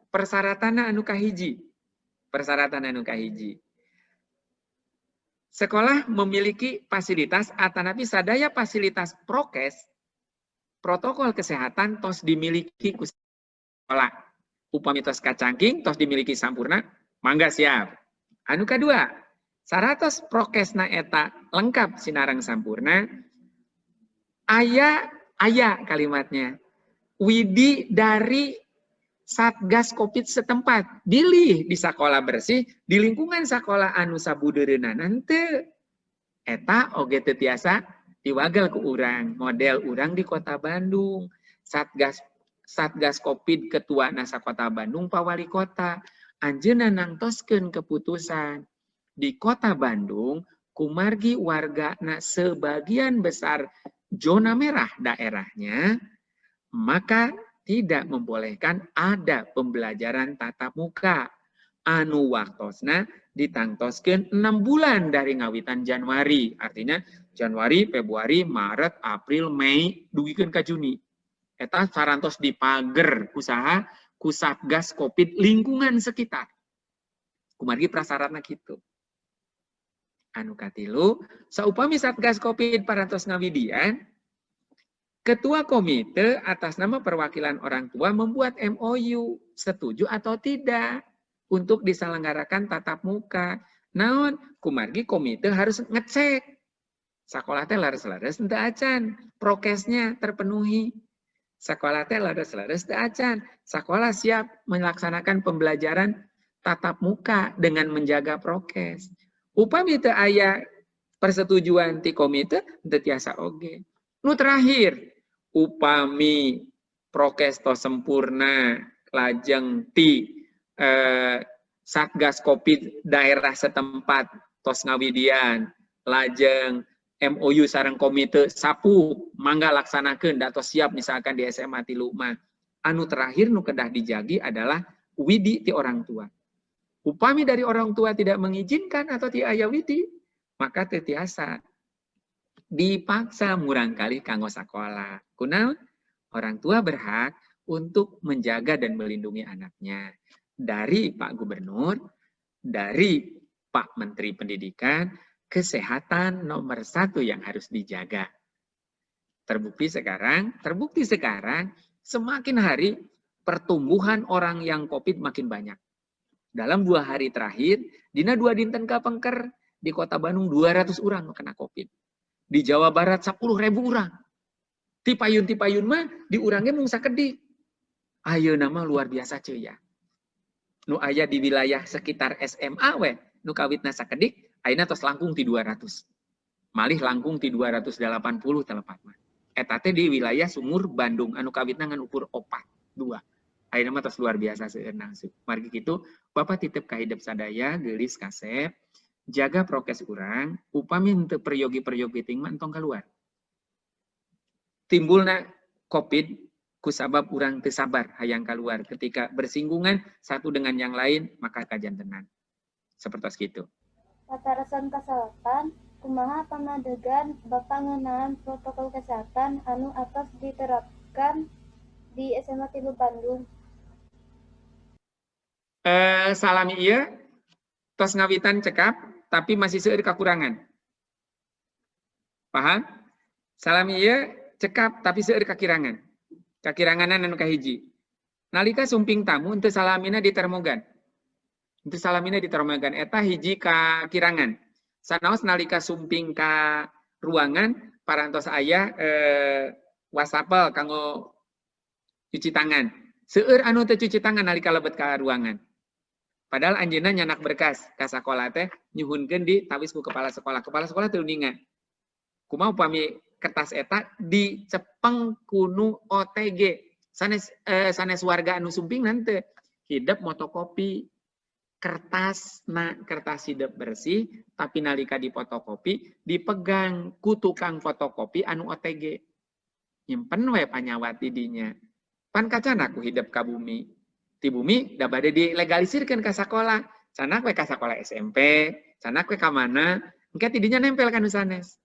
Persyaratan anu kahiji. Persyaratan anu kahiji. Sekolah memiliki fasilitas atanapi sadaya fasilitas prokes, protokol kesehatan, tos dimiliki ku sekolah. Upami tos kacangking, tos dimiliki sampurna, mangga siap. Anu kedua, saratos prokesna eta lengkap sinareng sampurna, aya aya kalimatnya. Widi dari Satgas Covid setempat, bilih di sekolah bersih, di lingkungan sekolah anu sabudeureunana henteu. Eta oge teu tiasa diwagel ku urang, model urang di Kota Bandung. Satgas Satgas Covid ketua nasa Kota Bandung Pak Wali Kota, anjeunna nangtoskeun keputusan di Kota Bandung kumargi wargana sebagian besar zona merah daerahnya, maka tidak membolehkan ada pembelajaran tatap muka anu waktosna ditangtoskeun 6 bulan dari ngawitan Januari, artinya Januari, Februari, Maret, April, Mei, dugikeun ka Juni. Eta sarantos dipager usaha ku Satgas Covid lingkungan sekitar. Kumargi prasyaratna kitu. Anu katilu, saupami Satgas Covid parantos ngawidian, ketua komite atas nama perwakilan orang tua membuat MOU setuju atau tidak untuk diselenggarakan tatap muka. Naon, kumargi komite harus ngecek sekolah teh leres-leres henteu acan, prokesnya terpenuhi. Sekolah teh leres-leres teu acan, sekolah siap melaksanakan pembelajaran tatap muka dengan menjaga prokes. Upami teu aya persetujuan ti komite, teu tiasa oge. Nu terakhir, upami prokes tos sempurna, lajeng ti Satgas Covid daerah setempat tos ngawidian, lajeng MOU sareng komite sapu mangga laksanakeun da tos siap, misalkan di SMA 3 mah. Anu terakhir nu kedah dijagi adalah widi ti orang tua. Upami dari orang tua tidak mengizinkan atau ti aya widi, maka teu tiasa dipaksa murangkalih kanggo sakola. Kunaon? Orang tua berhak untuk menjaga dan melindungi anaknya. Dari Pak Gubernur, dari Pak Menteri Pendidikan, kesehatan nomor satu yang harus dijaga. Terbukti sekarang, semakin hari pertumbuhan orang yang COVID makin banyak. Dalam 2 hari terakhir, dina 2 dinten kapengker, di Kota Bandung 200 orang kena COVID. Di Jawa Barat 10 ribu orang. Tipayun-tipayun mah di urangnya mung sakedik. Ayeuna mah luar biasa cuy ya. Nu aya di wilayah sekitar SMA we, nu kawitna sakedik, ayeuna tos langkung ti 200. Malih langkung ti 280 telepat mah. Eta teh di wilayah Sumur Bandung anu kawitna ngan ukur opat dua. Ayeuna mah tos luar biasa seueurna. Margi kitu Bapak titip ka hidep sadaya, geulis, kasep, jaga prokes urang, upami henteu peryogi-peryogi ting mah entong keluar. Timbulna Covid kusabab urang teu sabar hayang keluar, ketika bersinggungan satu dengan yang lain maka kajantenan. Seperti itu. Patarosan kasalapan, kumaha pamadegan Bapak ngeunaan protokol kesehatan anu atos diterapkan di SMA 3 Bandung? Salami ieu tos ngawitan cekap, tapi masih seueur kakurangan. Paham? Salami ieu cekap, tapi seueur kakirangan. Kakiranganan anu kahiji. Nalika sumping tamu henteu salamina di termogan. Henteu salamina di termogan, eta hiji kakirangan. Sanaos nalika sumping ka ruangan parantos aya wastafel kanggo cuci tangan. Seueur anu teu cuci tangan nalika lebet ka ruangan. Padahal anjeunna nyandak berkas ka sakola teh nyuhunkeun ditawis ku kepala sekolah. Kepala sekolah teu uninga. Kumaha upami kertas eta dicepeng ku nu OTG? Sanes warga anu sumping nanti hidep motokopi kertas na, kertas hidep bersih, tapi nalika difotokopi dipegang ku tukang fotokopi anu OTG. Nyimpen we panyawat di dinya. Pan kacana ku hidep ka bumi. Ti bumi da bade dilegalisirkeun ka sakola. Candak we ka sakola SMP, candak we ka mana, engke ti dinya nempel ka nu sanes.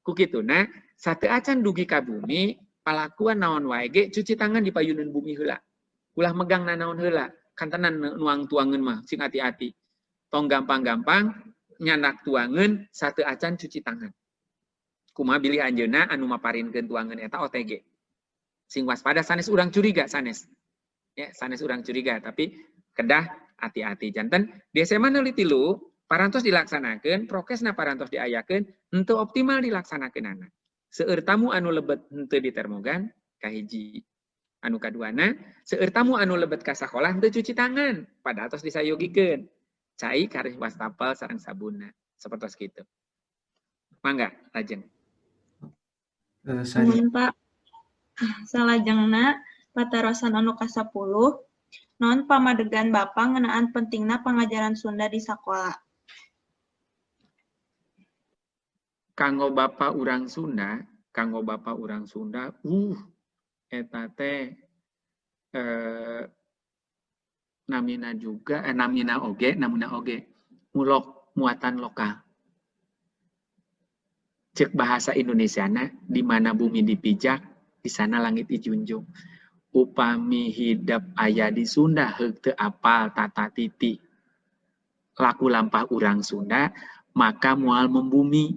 Ku kituna sateuacan dugi ka bumi, palakuan naon wae ge cuci tangan di payunan bumi heula. Ulah megang nanaon heula, kantenan nuang tuangeun mah sing hati-hati. Tong gampang-gampang nyandak tuangeun sateuacan cuci tangan. Kumaha bilih anjeunna anu maparinkeun tuangeun eta OTG. Sing waspada, sanes urang curiga sanes. Ya, sanes urang curiga, tapi kedah hati-hati. Janten di SMA Negeri 3 parantos dilaksanakeun, prokesna parantos diayakeun, henteu optimal dilaksanakeunana. Seueur tamu anu lebet henteu ditermogan, kahiji. Anu kaduana, seueur tamu anu lebet ka sakolah henteu cuci tangan, padahal tos disayogikeun. Cai karih wastafel sareng sabunna, sapertos kitu. Mangga, lajeng. Nuhun, Pak. Salajengna patarosan anu ka-10, naon pamadegan Bapak ngeunaan pentingna pangajaran Sunda di sakola? Kanggo Bapak urang Sunda, kanggo Bapak urang Sunda, eta teh namina juga, namina oge mulok muatan lokal. Cek bahasa Indonesiana, di mana bumi dipijak, di sana langit dijunjung. Upami hidep aya di Sunda heuk teu apal tata titi laku lampah urang Sunda, maka moal membumi.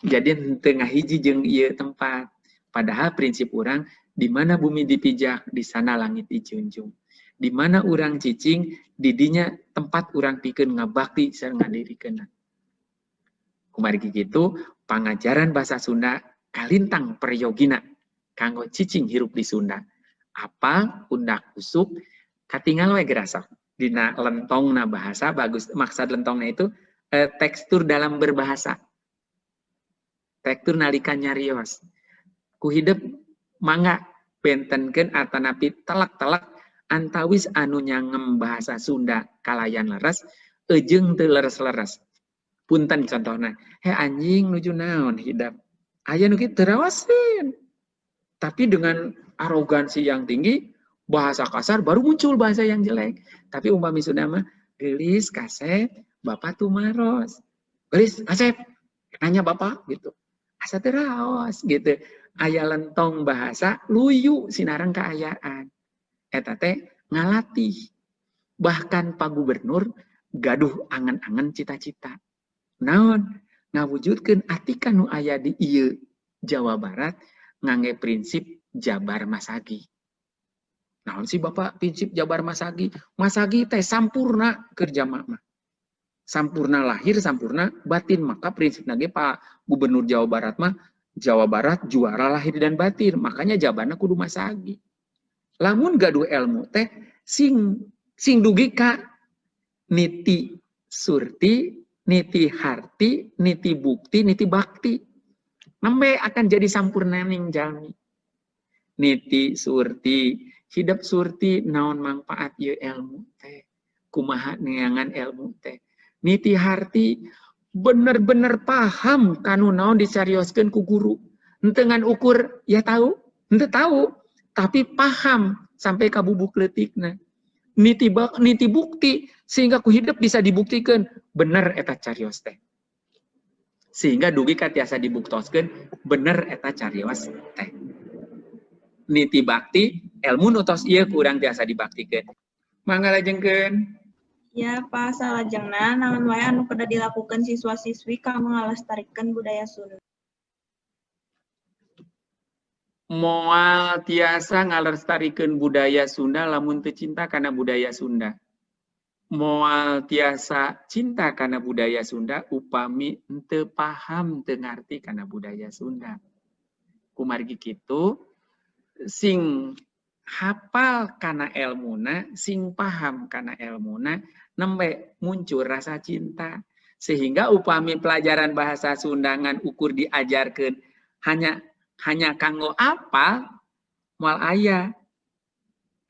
Jadi henteu ngahiji jeung ieu tempat. Padahal prinsip urang, di mana bumi dipijak, di sana langit dijunjung. Di mana urang cicing, di dinya tempat urang pikeun ngabakti sareng ngadirikeun. Kumargi kitu, pangajaran bahasa Sunda kalintang peryogina kanggo cicing hirup di Sunda. Apa undak usuk katingal we gerasak dina lentongna bahasa bagus. Maksud lentongna itu tekstur dalam berbahasa, tekstur nalika nyarios ku hidep. Mangga bentenkeun atanapi telak-telak antawis anu nyangem bahasa Sunda kalayan leres ejeng teu leres-leres. Punten, contohna, "He anjing, nuju naon hidep?" Aya nu kitu rawasin, tapi dengan arogansi yang tinggi, bahasa kasar, baru muncul bahasa yang jelek. Tapi umpami Sunda mah, "Geulis, kasep, bapak tumaros." "Geulis, kasep, nanya bapak," gitu. Asa teu raos gitu. Aya lentong bahasa luyu sinareng kaayaan. Eta teh ngalatih. Bahkan Pak Gubernur gaduh angan-angan cita-cita. Naon? Ngawujudkeun atikan nu aya di ieu Jawa Barat ngangge prinsip Jabar Masagi. Naon sih, Bapak, prinsip Jabar Masagi? Masagi teh sampurna kerja mah. Sampurna lahir, sampurna batin. Maka prinsip ge Pak Gubernur Jawa Barat mah Jawa Barat juara lahir dan batin. Makanya jabarna kudu Masagi. Lamun gaduh ilmu teh sing sing dugi ka niti surti, niti harti, niti bukti, niti bakti. Nembe akan jadi sampurnaning jalmi. Niti surti, hidup surti, naon manfaat ieu ilmu teh? Kumaha neangan ilmu teh? Niti harti, bener-bener paham kanu naon dicarioskeun ku guru. Henteu ngan ukur ya tahu, henteu tahu, tapi paham sampai ka bubuk leutikna. Niti bukti, sehingga ku hidup bisa dibuktikan bener eta carios teh. Sehingga dugi ka tiasa dibuktoskeun bener eta carios teh. Niti bakti, ilmu nu tos ieu kurang tiasa dibaktikeun. Mangga lajengkeun. Ya, Pak, salajengna naon wae anu kedah dilakukeun siswa-siswi kanggo ngalestarikeun budaya Sunda? Moal tiasa ngalestarikeun budaya Sunda lamun teu cinta kana budaya Sunda. Moal tiasa cinta kana budaya Sunda upami henteu paham, teu ngarti kana budaya Sunda. Kumargi kitu, sing hafal kana elmuna, sing paham kana elmuna, nembe muncul rasa cinta. Sehingga upami pelajaran bahasa Sunda ngan ukur diajarkeun hanya hanya kanggo apa, moal aya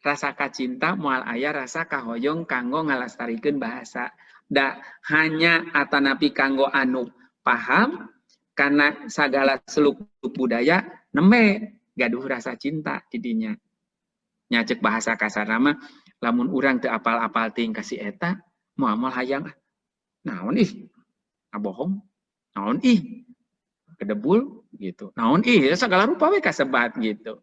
rasa kacinta, moal aya rasa kahoyong kanggo ngalestarikeun bahasa. Da hanya atanapi kanggo anu paham, Karena segala seluk budaya nembe gaduh rasa cinta didinya. Nya, cek bahasa kasar mah, lamun urang teu apal-apal teuing ka si eta, moal moal hayang, "Naon ih, bohong, naon ih, kedebul," gitu, "naon ih," segala rupa we kasebat gitu.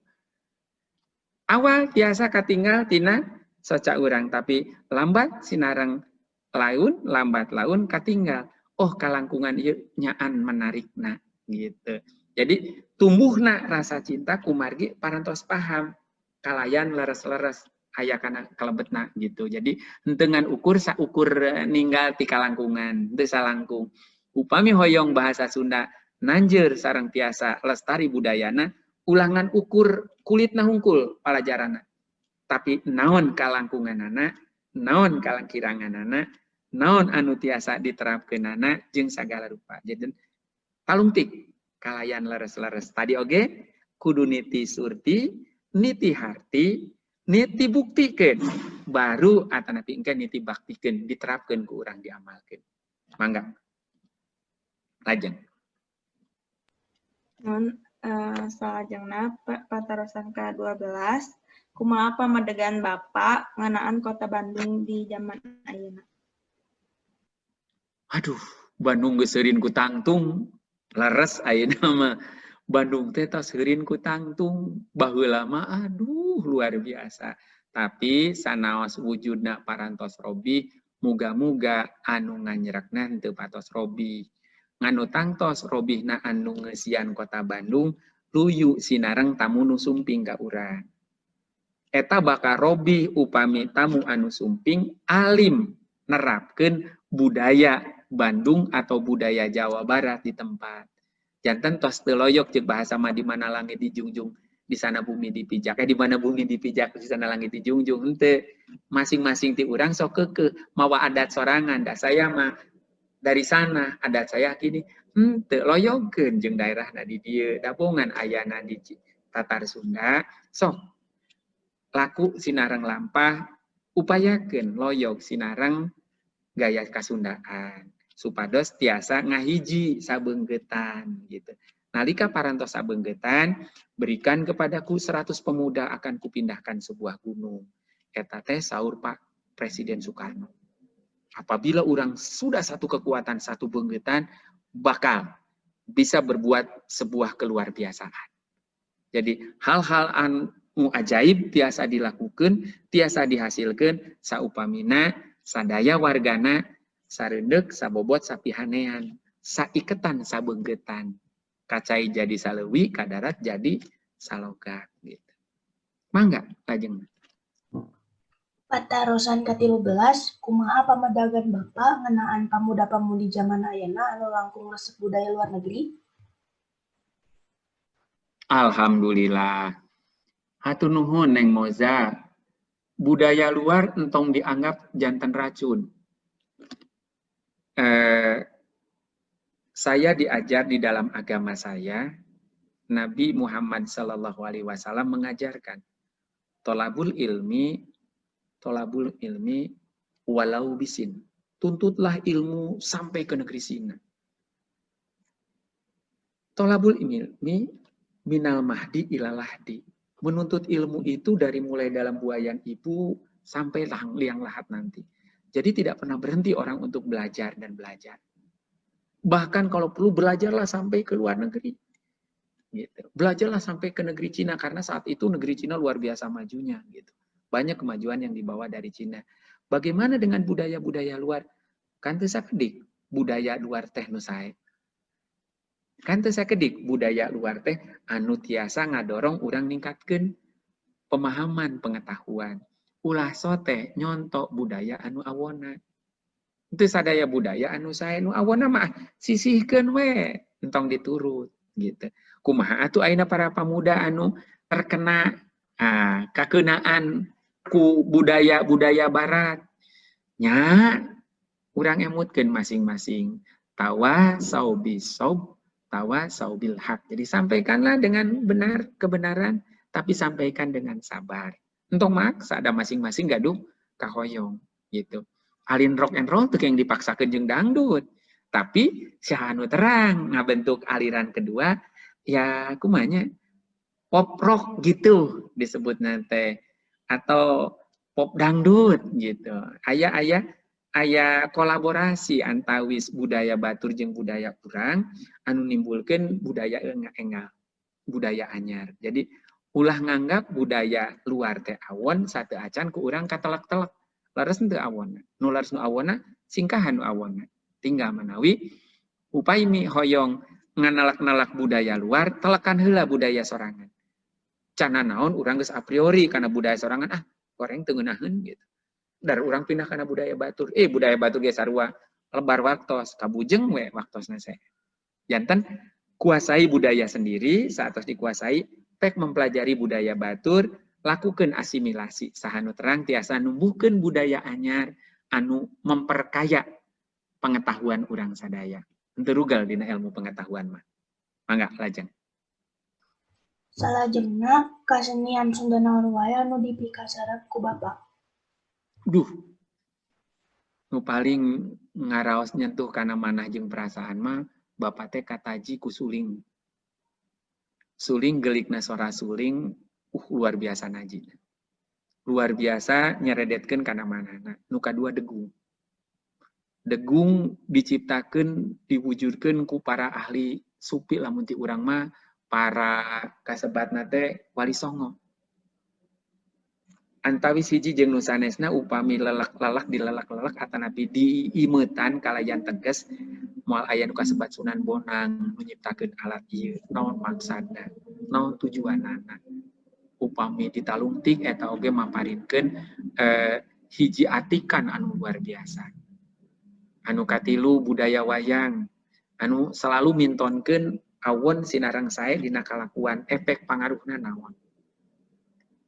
Awal biasa katinggal tina soca urang, tapi lambat sinareng laun, lambat laun katinggal, "Oh, kalangkungan ieu nyaan menarikna," gitu. Jadi tumbuhna rasa cinta kumargi parantos paham kalayan leres-leres aya kana kalebetna gitu. Jadi henteu ngan ukur saukur ninggal ti kalangkungan, teu salangkung. Upami hoyong bahasa Sunda nanjeur sareng tiasa lestari budayana, ulah ngan ukur kulitna hungkul palajaranna. Tapi naon kalangkunganana, naon kalangkiranganana, naon anu tiasa diterapkeunana jeung sagala rupa. Jadi talungtik kalayan leres-leres. Tadi oge kudu niti surti, niti harti, niti buktikeun, baru atanapi engke niti baktikeun, diterapkeun ku urang, diamalkeun. Mangga. Lajeng. Nun, salajengna patarosan ka-12, kumaha pamadegan Bapak ngeunaan Kota Bandung di zaman ayeuna? Aduh, Bandung geus seurin ku tangtung. Leres ayeuna mah. Bandung teh tos seurin ku tangtung. Baheula mah aduh, luar biasa. Tapi sanaos wujudna parantos robih, muga-muga anu nganyrekna henteu patos robih. Nganu tangtos robihna anu ngeusian Kota Bandung luyu sinareng tamu nu sumping ka urang. Eta bakal robih upami tamu anu sumping alim nerapkeun budaya Bandung atau budaya Jawa Barat di tempat. Janten tos teu loyok, cek bahasa mah, di mana langit dijunjung, di sana bumi dipijak. Eh, di mana bumi dipijak, di sana langit dijunjung. Henteu, masing-masing ti urang sok keukeuh mawa adat sorangan. Da saya mah dari sana, adat saya gini. Henteu, loyogkeun jeung daerahna di dieu. Dabongan ayana di Tatar Sunda, sok laku sinareng lampah, upayakeun loyog sinareng gaya kasundaan supados tiasa ngahiji sabeungkeutan gitu. Nalika parantos sabeungkeutan, "Berikan kepadaku 100 pemuda, akan kupindahkan sebuah gunung." Eta teh saur Pak Presiden Soekarno. Apabila orang sudah satu kekuatan, satu beungkeutan, bakal bisa berbuat sebuah keluar biasaan. Jadi hal-hal anu ajaib tiasa dilakukan, tiasa dihasilkan, saupamina sadaya wargana sareundek, sabobot, sapihanean, saiketan, sabeungkeutan. Kacai jadi saleuwi, kadarat jadi salogak gitu. Mangga, lajeng. Patarosan ka-13, kumaha pamadegan Bapak ngeunaan pamuda-pamudi jaman ayeuna anu langkung resep budaya luar negeri? Alhamdulillah. Hatur nuhun, Neng Moza. Budaya luar entong dianggap janten racun. Saya diajar di dalam agama saya, Nabi Muhammad Shallallahu Alaihi Wasallam mengajarkan tolabul ilmi, tolabul ilmi walau bissin. Tuntutlah ilmu sampai ke negeri Cina. Tolabul ilmi minal mahdi ilal lahdi. Menuntut ilmu itu dari mulai dalam buaian ibu sampai liang lahat nanti. Jadi tidak pernah berhenti orang untuk belajar dan belajar. Bahkan kalau perlu belajarlah sampai ke luar negeri. Gitu. Belajarlah sampai ke negeri Cina karena saat itu negeri Cina luar biasa majunya gitu. Banyak kemajuan yang dibawa dari Cina. Bagaimana dengan budaya-budaya luar? Kan teu sakedik budaya luar teh nu sae. Kan teu sakedik budaya luar teh anu tiasa ngadorong urang ningkatkeun pemahaman pengetahuan. Ulah sote nyontok budaya anu awona. Itu sadaya budaya anu sae, nu awona mah sisihkeun we, entong diturut gitu. Kumaha atuh ayeuna para pemuda anu terkena kakeunaan ku budaya-budaya barat? Nya, urang emutkeun masing-masing. Tawasau bishob, tawasau bil haq. Jadi sampaikanlah dengan benar kebenaran, tapi sampaikan dengan sabar. Entong maksa, ada masing-masing gaduh kahoyong gitu. Alin rock and roll tuh yang dipaksakan jeung dangdut. Tapi saha nu terang ngabentuk aliran kedua, ya kumaha nya, pop rock gitu disebut nanti atau pop dangdut gitu. Aya aya aya kolaborasi antawis budaya batur jeung budaya urang anu nimbulkeun budaya engal, budaya anyar. Jadi ulah nganggap budaya luar teh awon sateuacan ku urang katelek-telek. Leres henteu awonna? Nu leres nu awonna, singkahan nu awonna. Tinggal manawi upami hoyong nganalak-nalak budaya luar, telekan heula budaya sorangan. Can nanaon urang geus a priori kana budaya sorangan, ah goreng teu ngeunaheun gitu. Dar urang pindah kana budaya batur. Eh, budaya batur ge sarua lebar waktos, kabujeng we waktosna se. Janten kuasai budaya sendiri, saat dikuasai pek mempelajari budaya batur, lakukan asimilasi. Saha nu terang tiasa numbuhkeun budaya anyar anu memperkaya pengetahuan urang sadaya. Henteu rugal dina ilmu pengetahuan mah. Mangga, lajeng. Salajengna, kasenian Sunda naon wae anu dipikasarep ku Bapak? Duh. Nu paling ngaraos nyentuh kana manah jeung perasaan mah Bapak teh kataji ku suling. Suling, gelikna sora suling, luar biasa najina. Luar biasa nyeredetkeun kana manahna. Nu kadua degung. Degung diciptakeun, diwujudkeun ku para ahli supi, lamun ti urang mah para kasebatna teh Wali Songo. Antawis hiji jeung nu sanesna, upami lelek-lelek dilelek-lelek atanapi diimetan kalayan tegas, moal aya nu kasebat Sunan Bonang nyiptakeun alat ieu, naon maksadna, naon tujuanana. Upami ditalungtik eta oge maparinkeun hiji atikan anu luar biasa. Anu katilu budaya wayang anu selalu mintonkeun awon sinareng sae dina kalakuan, efek pangaruhna naon.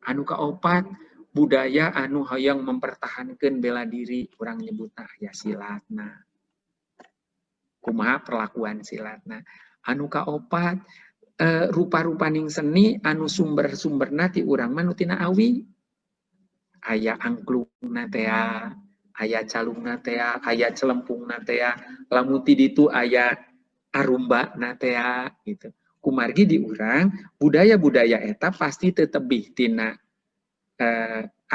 Anu kaopat budaya anu hoyong mempertahankan bela diri, urang nyebutna aya silatna, kumaha perlakuan silatna. Anu kaopat rupa-rupaning seni anu sumber-sumberna ti urang mah nu tina awi, aya angklungna tea, aya calungna tea, aya celempungna tea, lamun ti ditu aya arumbana tea gitu. Kumargi di urang budaya-budaya eta pasti tetebih tina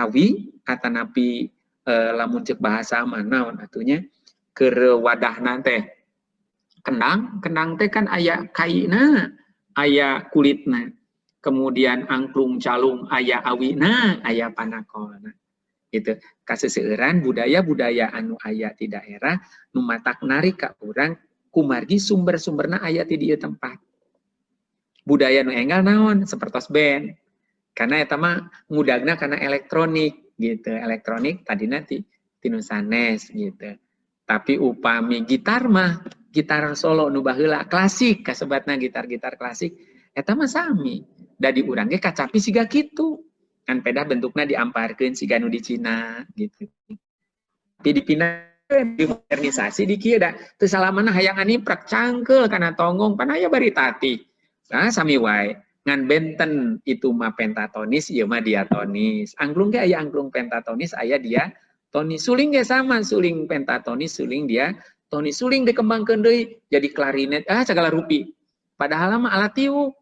awi atanapi lamun cek bahasa mah naon atunya, keur wadahna teh kendang. Kendang teh kan aya kaina, aya kulitna. Kemudian angklung, calung aya awina, aya panakolna gitu. Kaseseueuran budaya-budaya anu aya di daerah nu matak narik ka urang kumargi sumber-sumberna aya di dieu tempat. Budaya nu enggal naon, sapertos band, karena eta mah ngudagna karena elektronik gitu. Elektronik tadi nanti tinu sanes gitu. Tapi upami gitar mah, gitar solo nu baheula klasik kasebatna, gitar-gitar klasik eta mah sami. Da di urang ge kacapi siga kitu kan, pedah bentukna diamparkeun siga nu di Cina gitu, tapi dipindah, dimodernisasi di kieu. Da teu salamana hayang aniprak cangkeul kana tonggong pan aya bari tati. Nah, sami wae, ngan benten itu mah pentatonis, ieu mah diatonis. Angklung ge aya angklung pentatonis, aya dia tonis. Suling ge sama, suling pentatonis, suling dia tonis. Suling dikembangkeun deui jadi klarinet, ah segala rupi. Padahal mah alat tiup,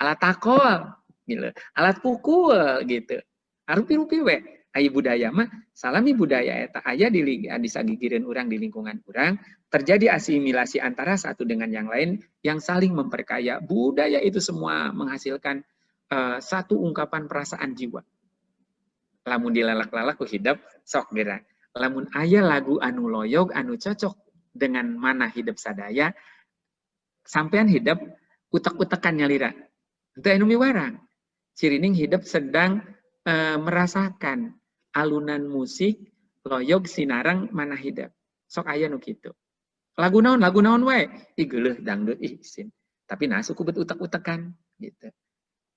alat takol gitu, alat pukul gitu. Rupi-rupi we. Aya budaya mah salami budaya eta aya di sagigireun urang, di lingkungan urang, terjadi asimilasi antara satu dengan yang lain yang saling memperkaya budaya itu. Semua menghasilkan satu ungkapan perasaan jiwa. Lamun dilalak-lalak ku hidep sok geura, lamun aya lagu anu loyog, anu cocok dengan mana hidup sadaya, sampean hidup utek-utekan nyalira teu anu miwarang. Cirining hidup sedang merasakan alunan musik loyog sinareng mana hidup. Sok aya nu kitu, lagu naon, lagu naon wae, ih geuleuh dangdut, ih isin, tapi nah suku bet utek-utekan gitu,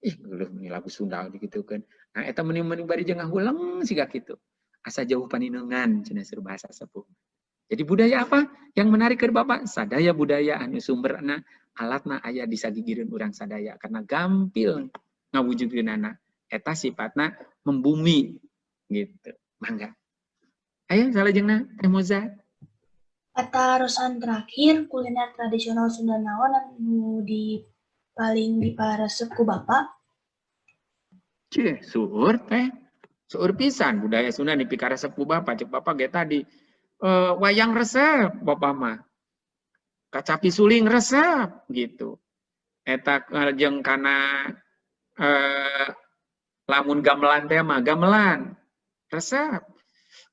ih geuleuh ini lagu Sunda gitu kan. Nah, eta meni-meni bari jeung ngahuleng siga kitu, asa jauh paninengan cenah bahasa sepuh. Jadi budaya apa yang menarik ke Bapak? Sadaya budaya anu sumberna, alatna aya di sagigireun urang sadaya karena gampil ngawujudkeunana, eta sifatna membumi gitu. Mangga. Ayo salajengna, Teh Moza. Patarosan terakhir, kuliner tradisional Sunda naon anu di paling diparesep ku Bapak? Cih, seueur, Teh. Seueur pisan budaya Sunda dipikaresep ku Bapak. Cek Bapak ge tadi. Wayang resep Bapak mah. Kacapi suling resep gitu. Eta jeung kana lamun gamelan teh mah gamelan resep.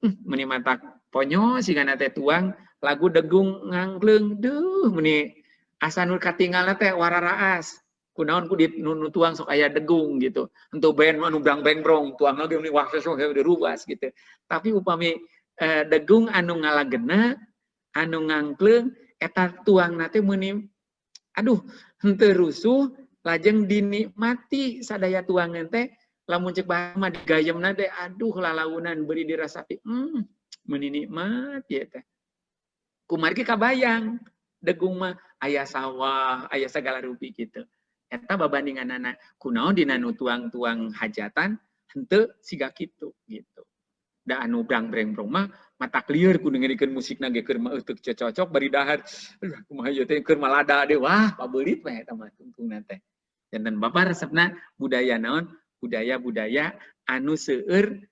Meni matak ponyo sigana teh tuang lagu degung ngangkleung, duh, meni asa nu katinggalna teh wararaas. Kunaon ku di nu tuang sok aya degung gitu. Henteu band anu brang beng brong tuang lagi meni wah sok ruas gitu. Tapi upami degung anu ngalagena, anu ngangkleung, eta tuangna teh meuni aduh, henteu rusuh, lajeng dinikmati sadaya tuangan teh. Lamun cek bahasa mah digayemna teh, aduh, lalaunan beri dirasapi, meuni nikmat ieu teh. Kumargi kabayang degung mah aya sawah, aya segala rupi gitu. Eta babandinganana kunaon dina nu tuang-tuang hajatan henteu siga kitu gitu. Da anu brang breng brong mah matak lieur ku dengerikeun musikna ge, keur mah teu cocok bari dahar. Aduh, kumaha ieu teh, keur malada deui, wah, pabeulit mah eta mah tungtungna teh. Janten Bapak resepna budaya naon? Budaya-budaya anu seueur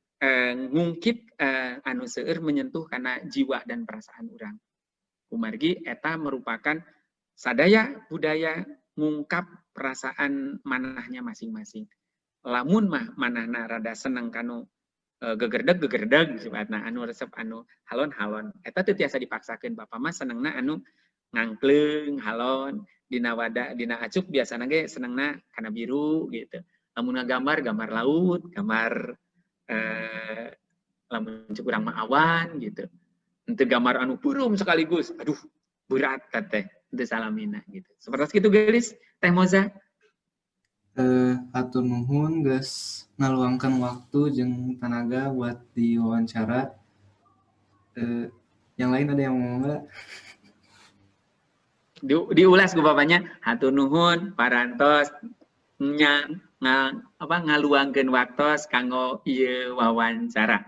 ngungkit, anu seueur menyentuh kana jiwa dan perasaan urang. Kumargi eta merupakan sadaya budaya ngungkap perasaan manahnya masing-masing. Lamun mah manahna rada seneng kanu gegerdeg gegerdeg sifatna, anu resep anu halon-halon. Eta teu tiasa dipaksakeun. Bapak mah senengna anu ngangkleung halon. Dina wadah, dina acuk biasana ge senengna kana biru gitu. Lamun ngagambar, gambar laut, gambar lamun cek urang mah awan gitu. Henteu gambar anu peureum sekaligus, aduh, berat teh, henteu salamina gitu. Seperti itu, Gelis, Teh Moza. Hatur nuhun geus ngaluangkeun waktu jeung tanaga buat diwawancara. Yang lain ada yang mau ngomong nggak? Diulas ku bapaknya, hatur nuhun parantos nya nga, apa, ngaluangkeun waktos kanggo ieu wawancara.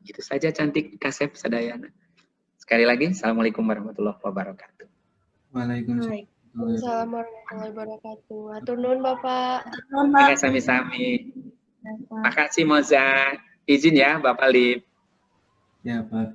Itu saja, cantik kasep sadayana. Sekali lagi, assalamualaikum warahmatullahi wabarakatuh. Waalaikumsalam. Waalaikumsalam warahmatullahi wabarakatuh. Hatur nuhun, Bapak. Nuhun, Pak. Oke, sami-sami. Makasih, Moza. Izin ya, Bapak Lip. Ya, Pak.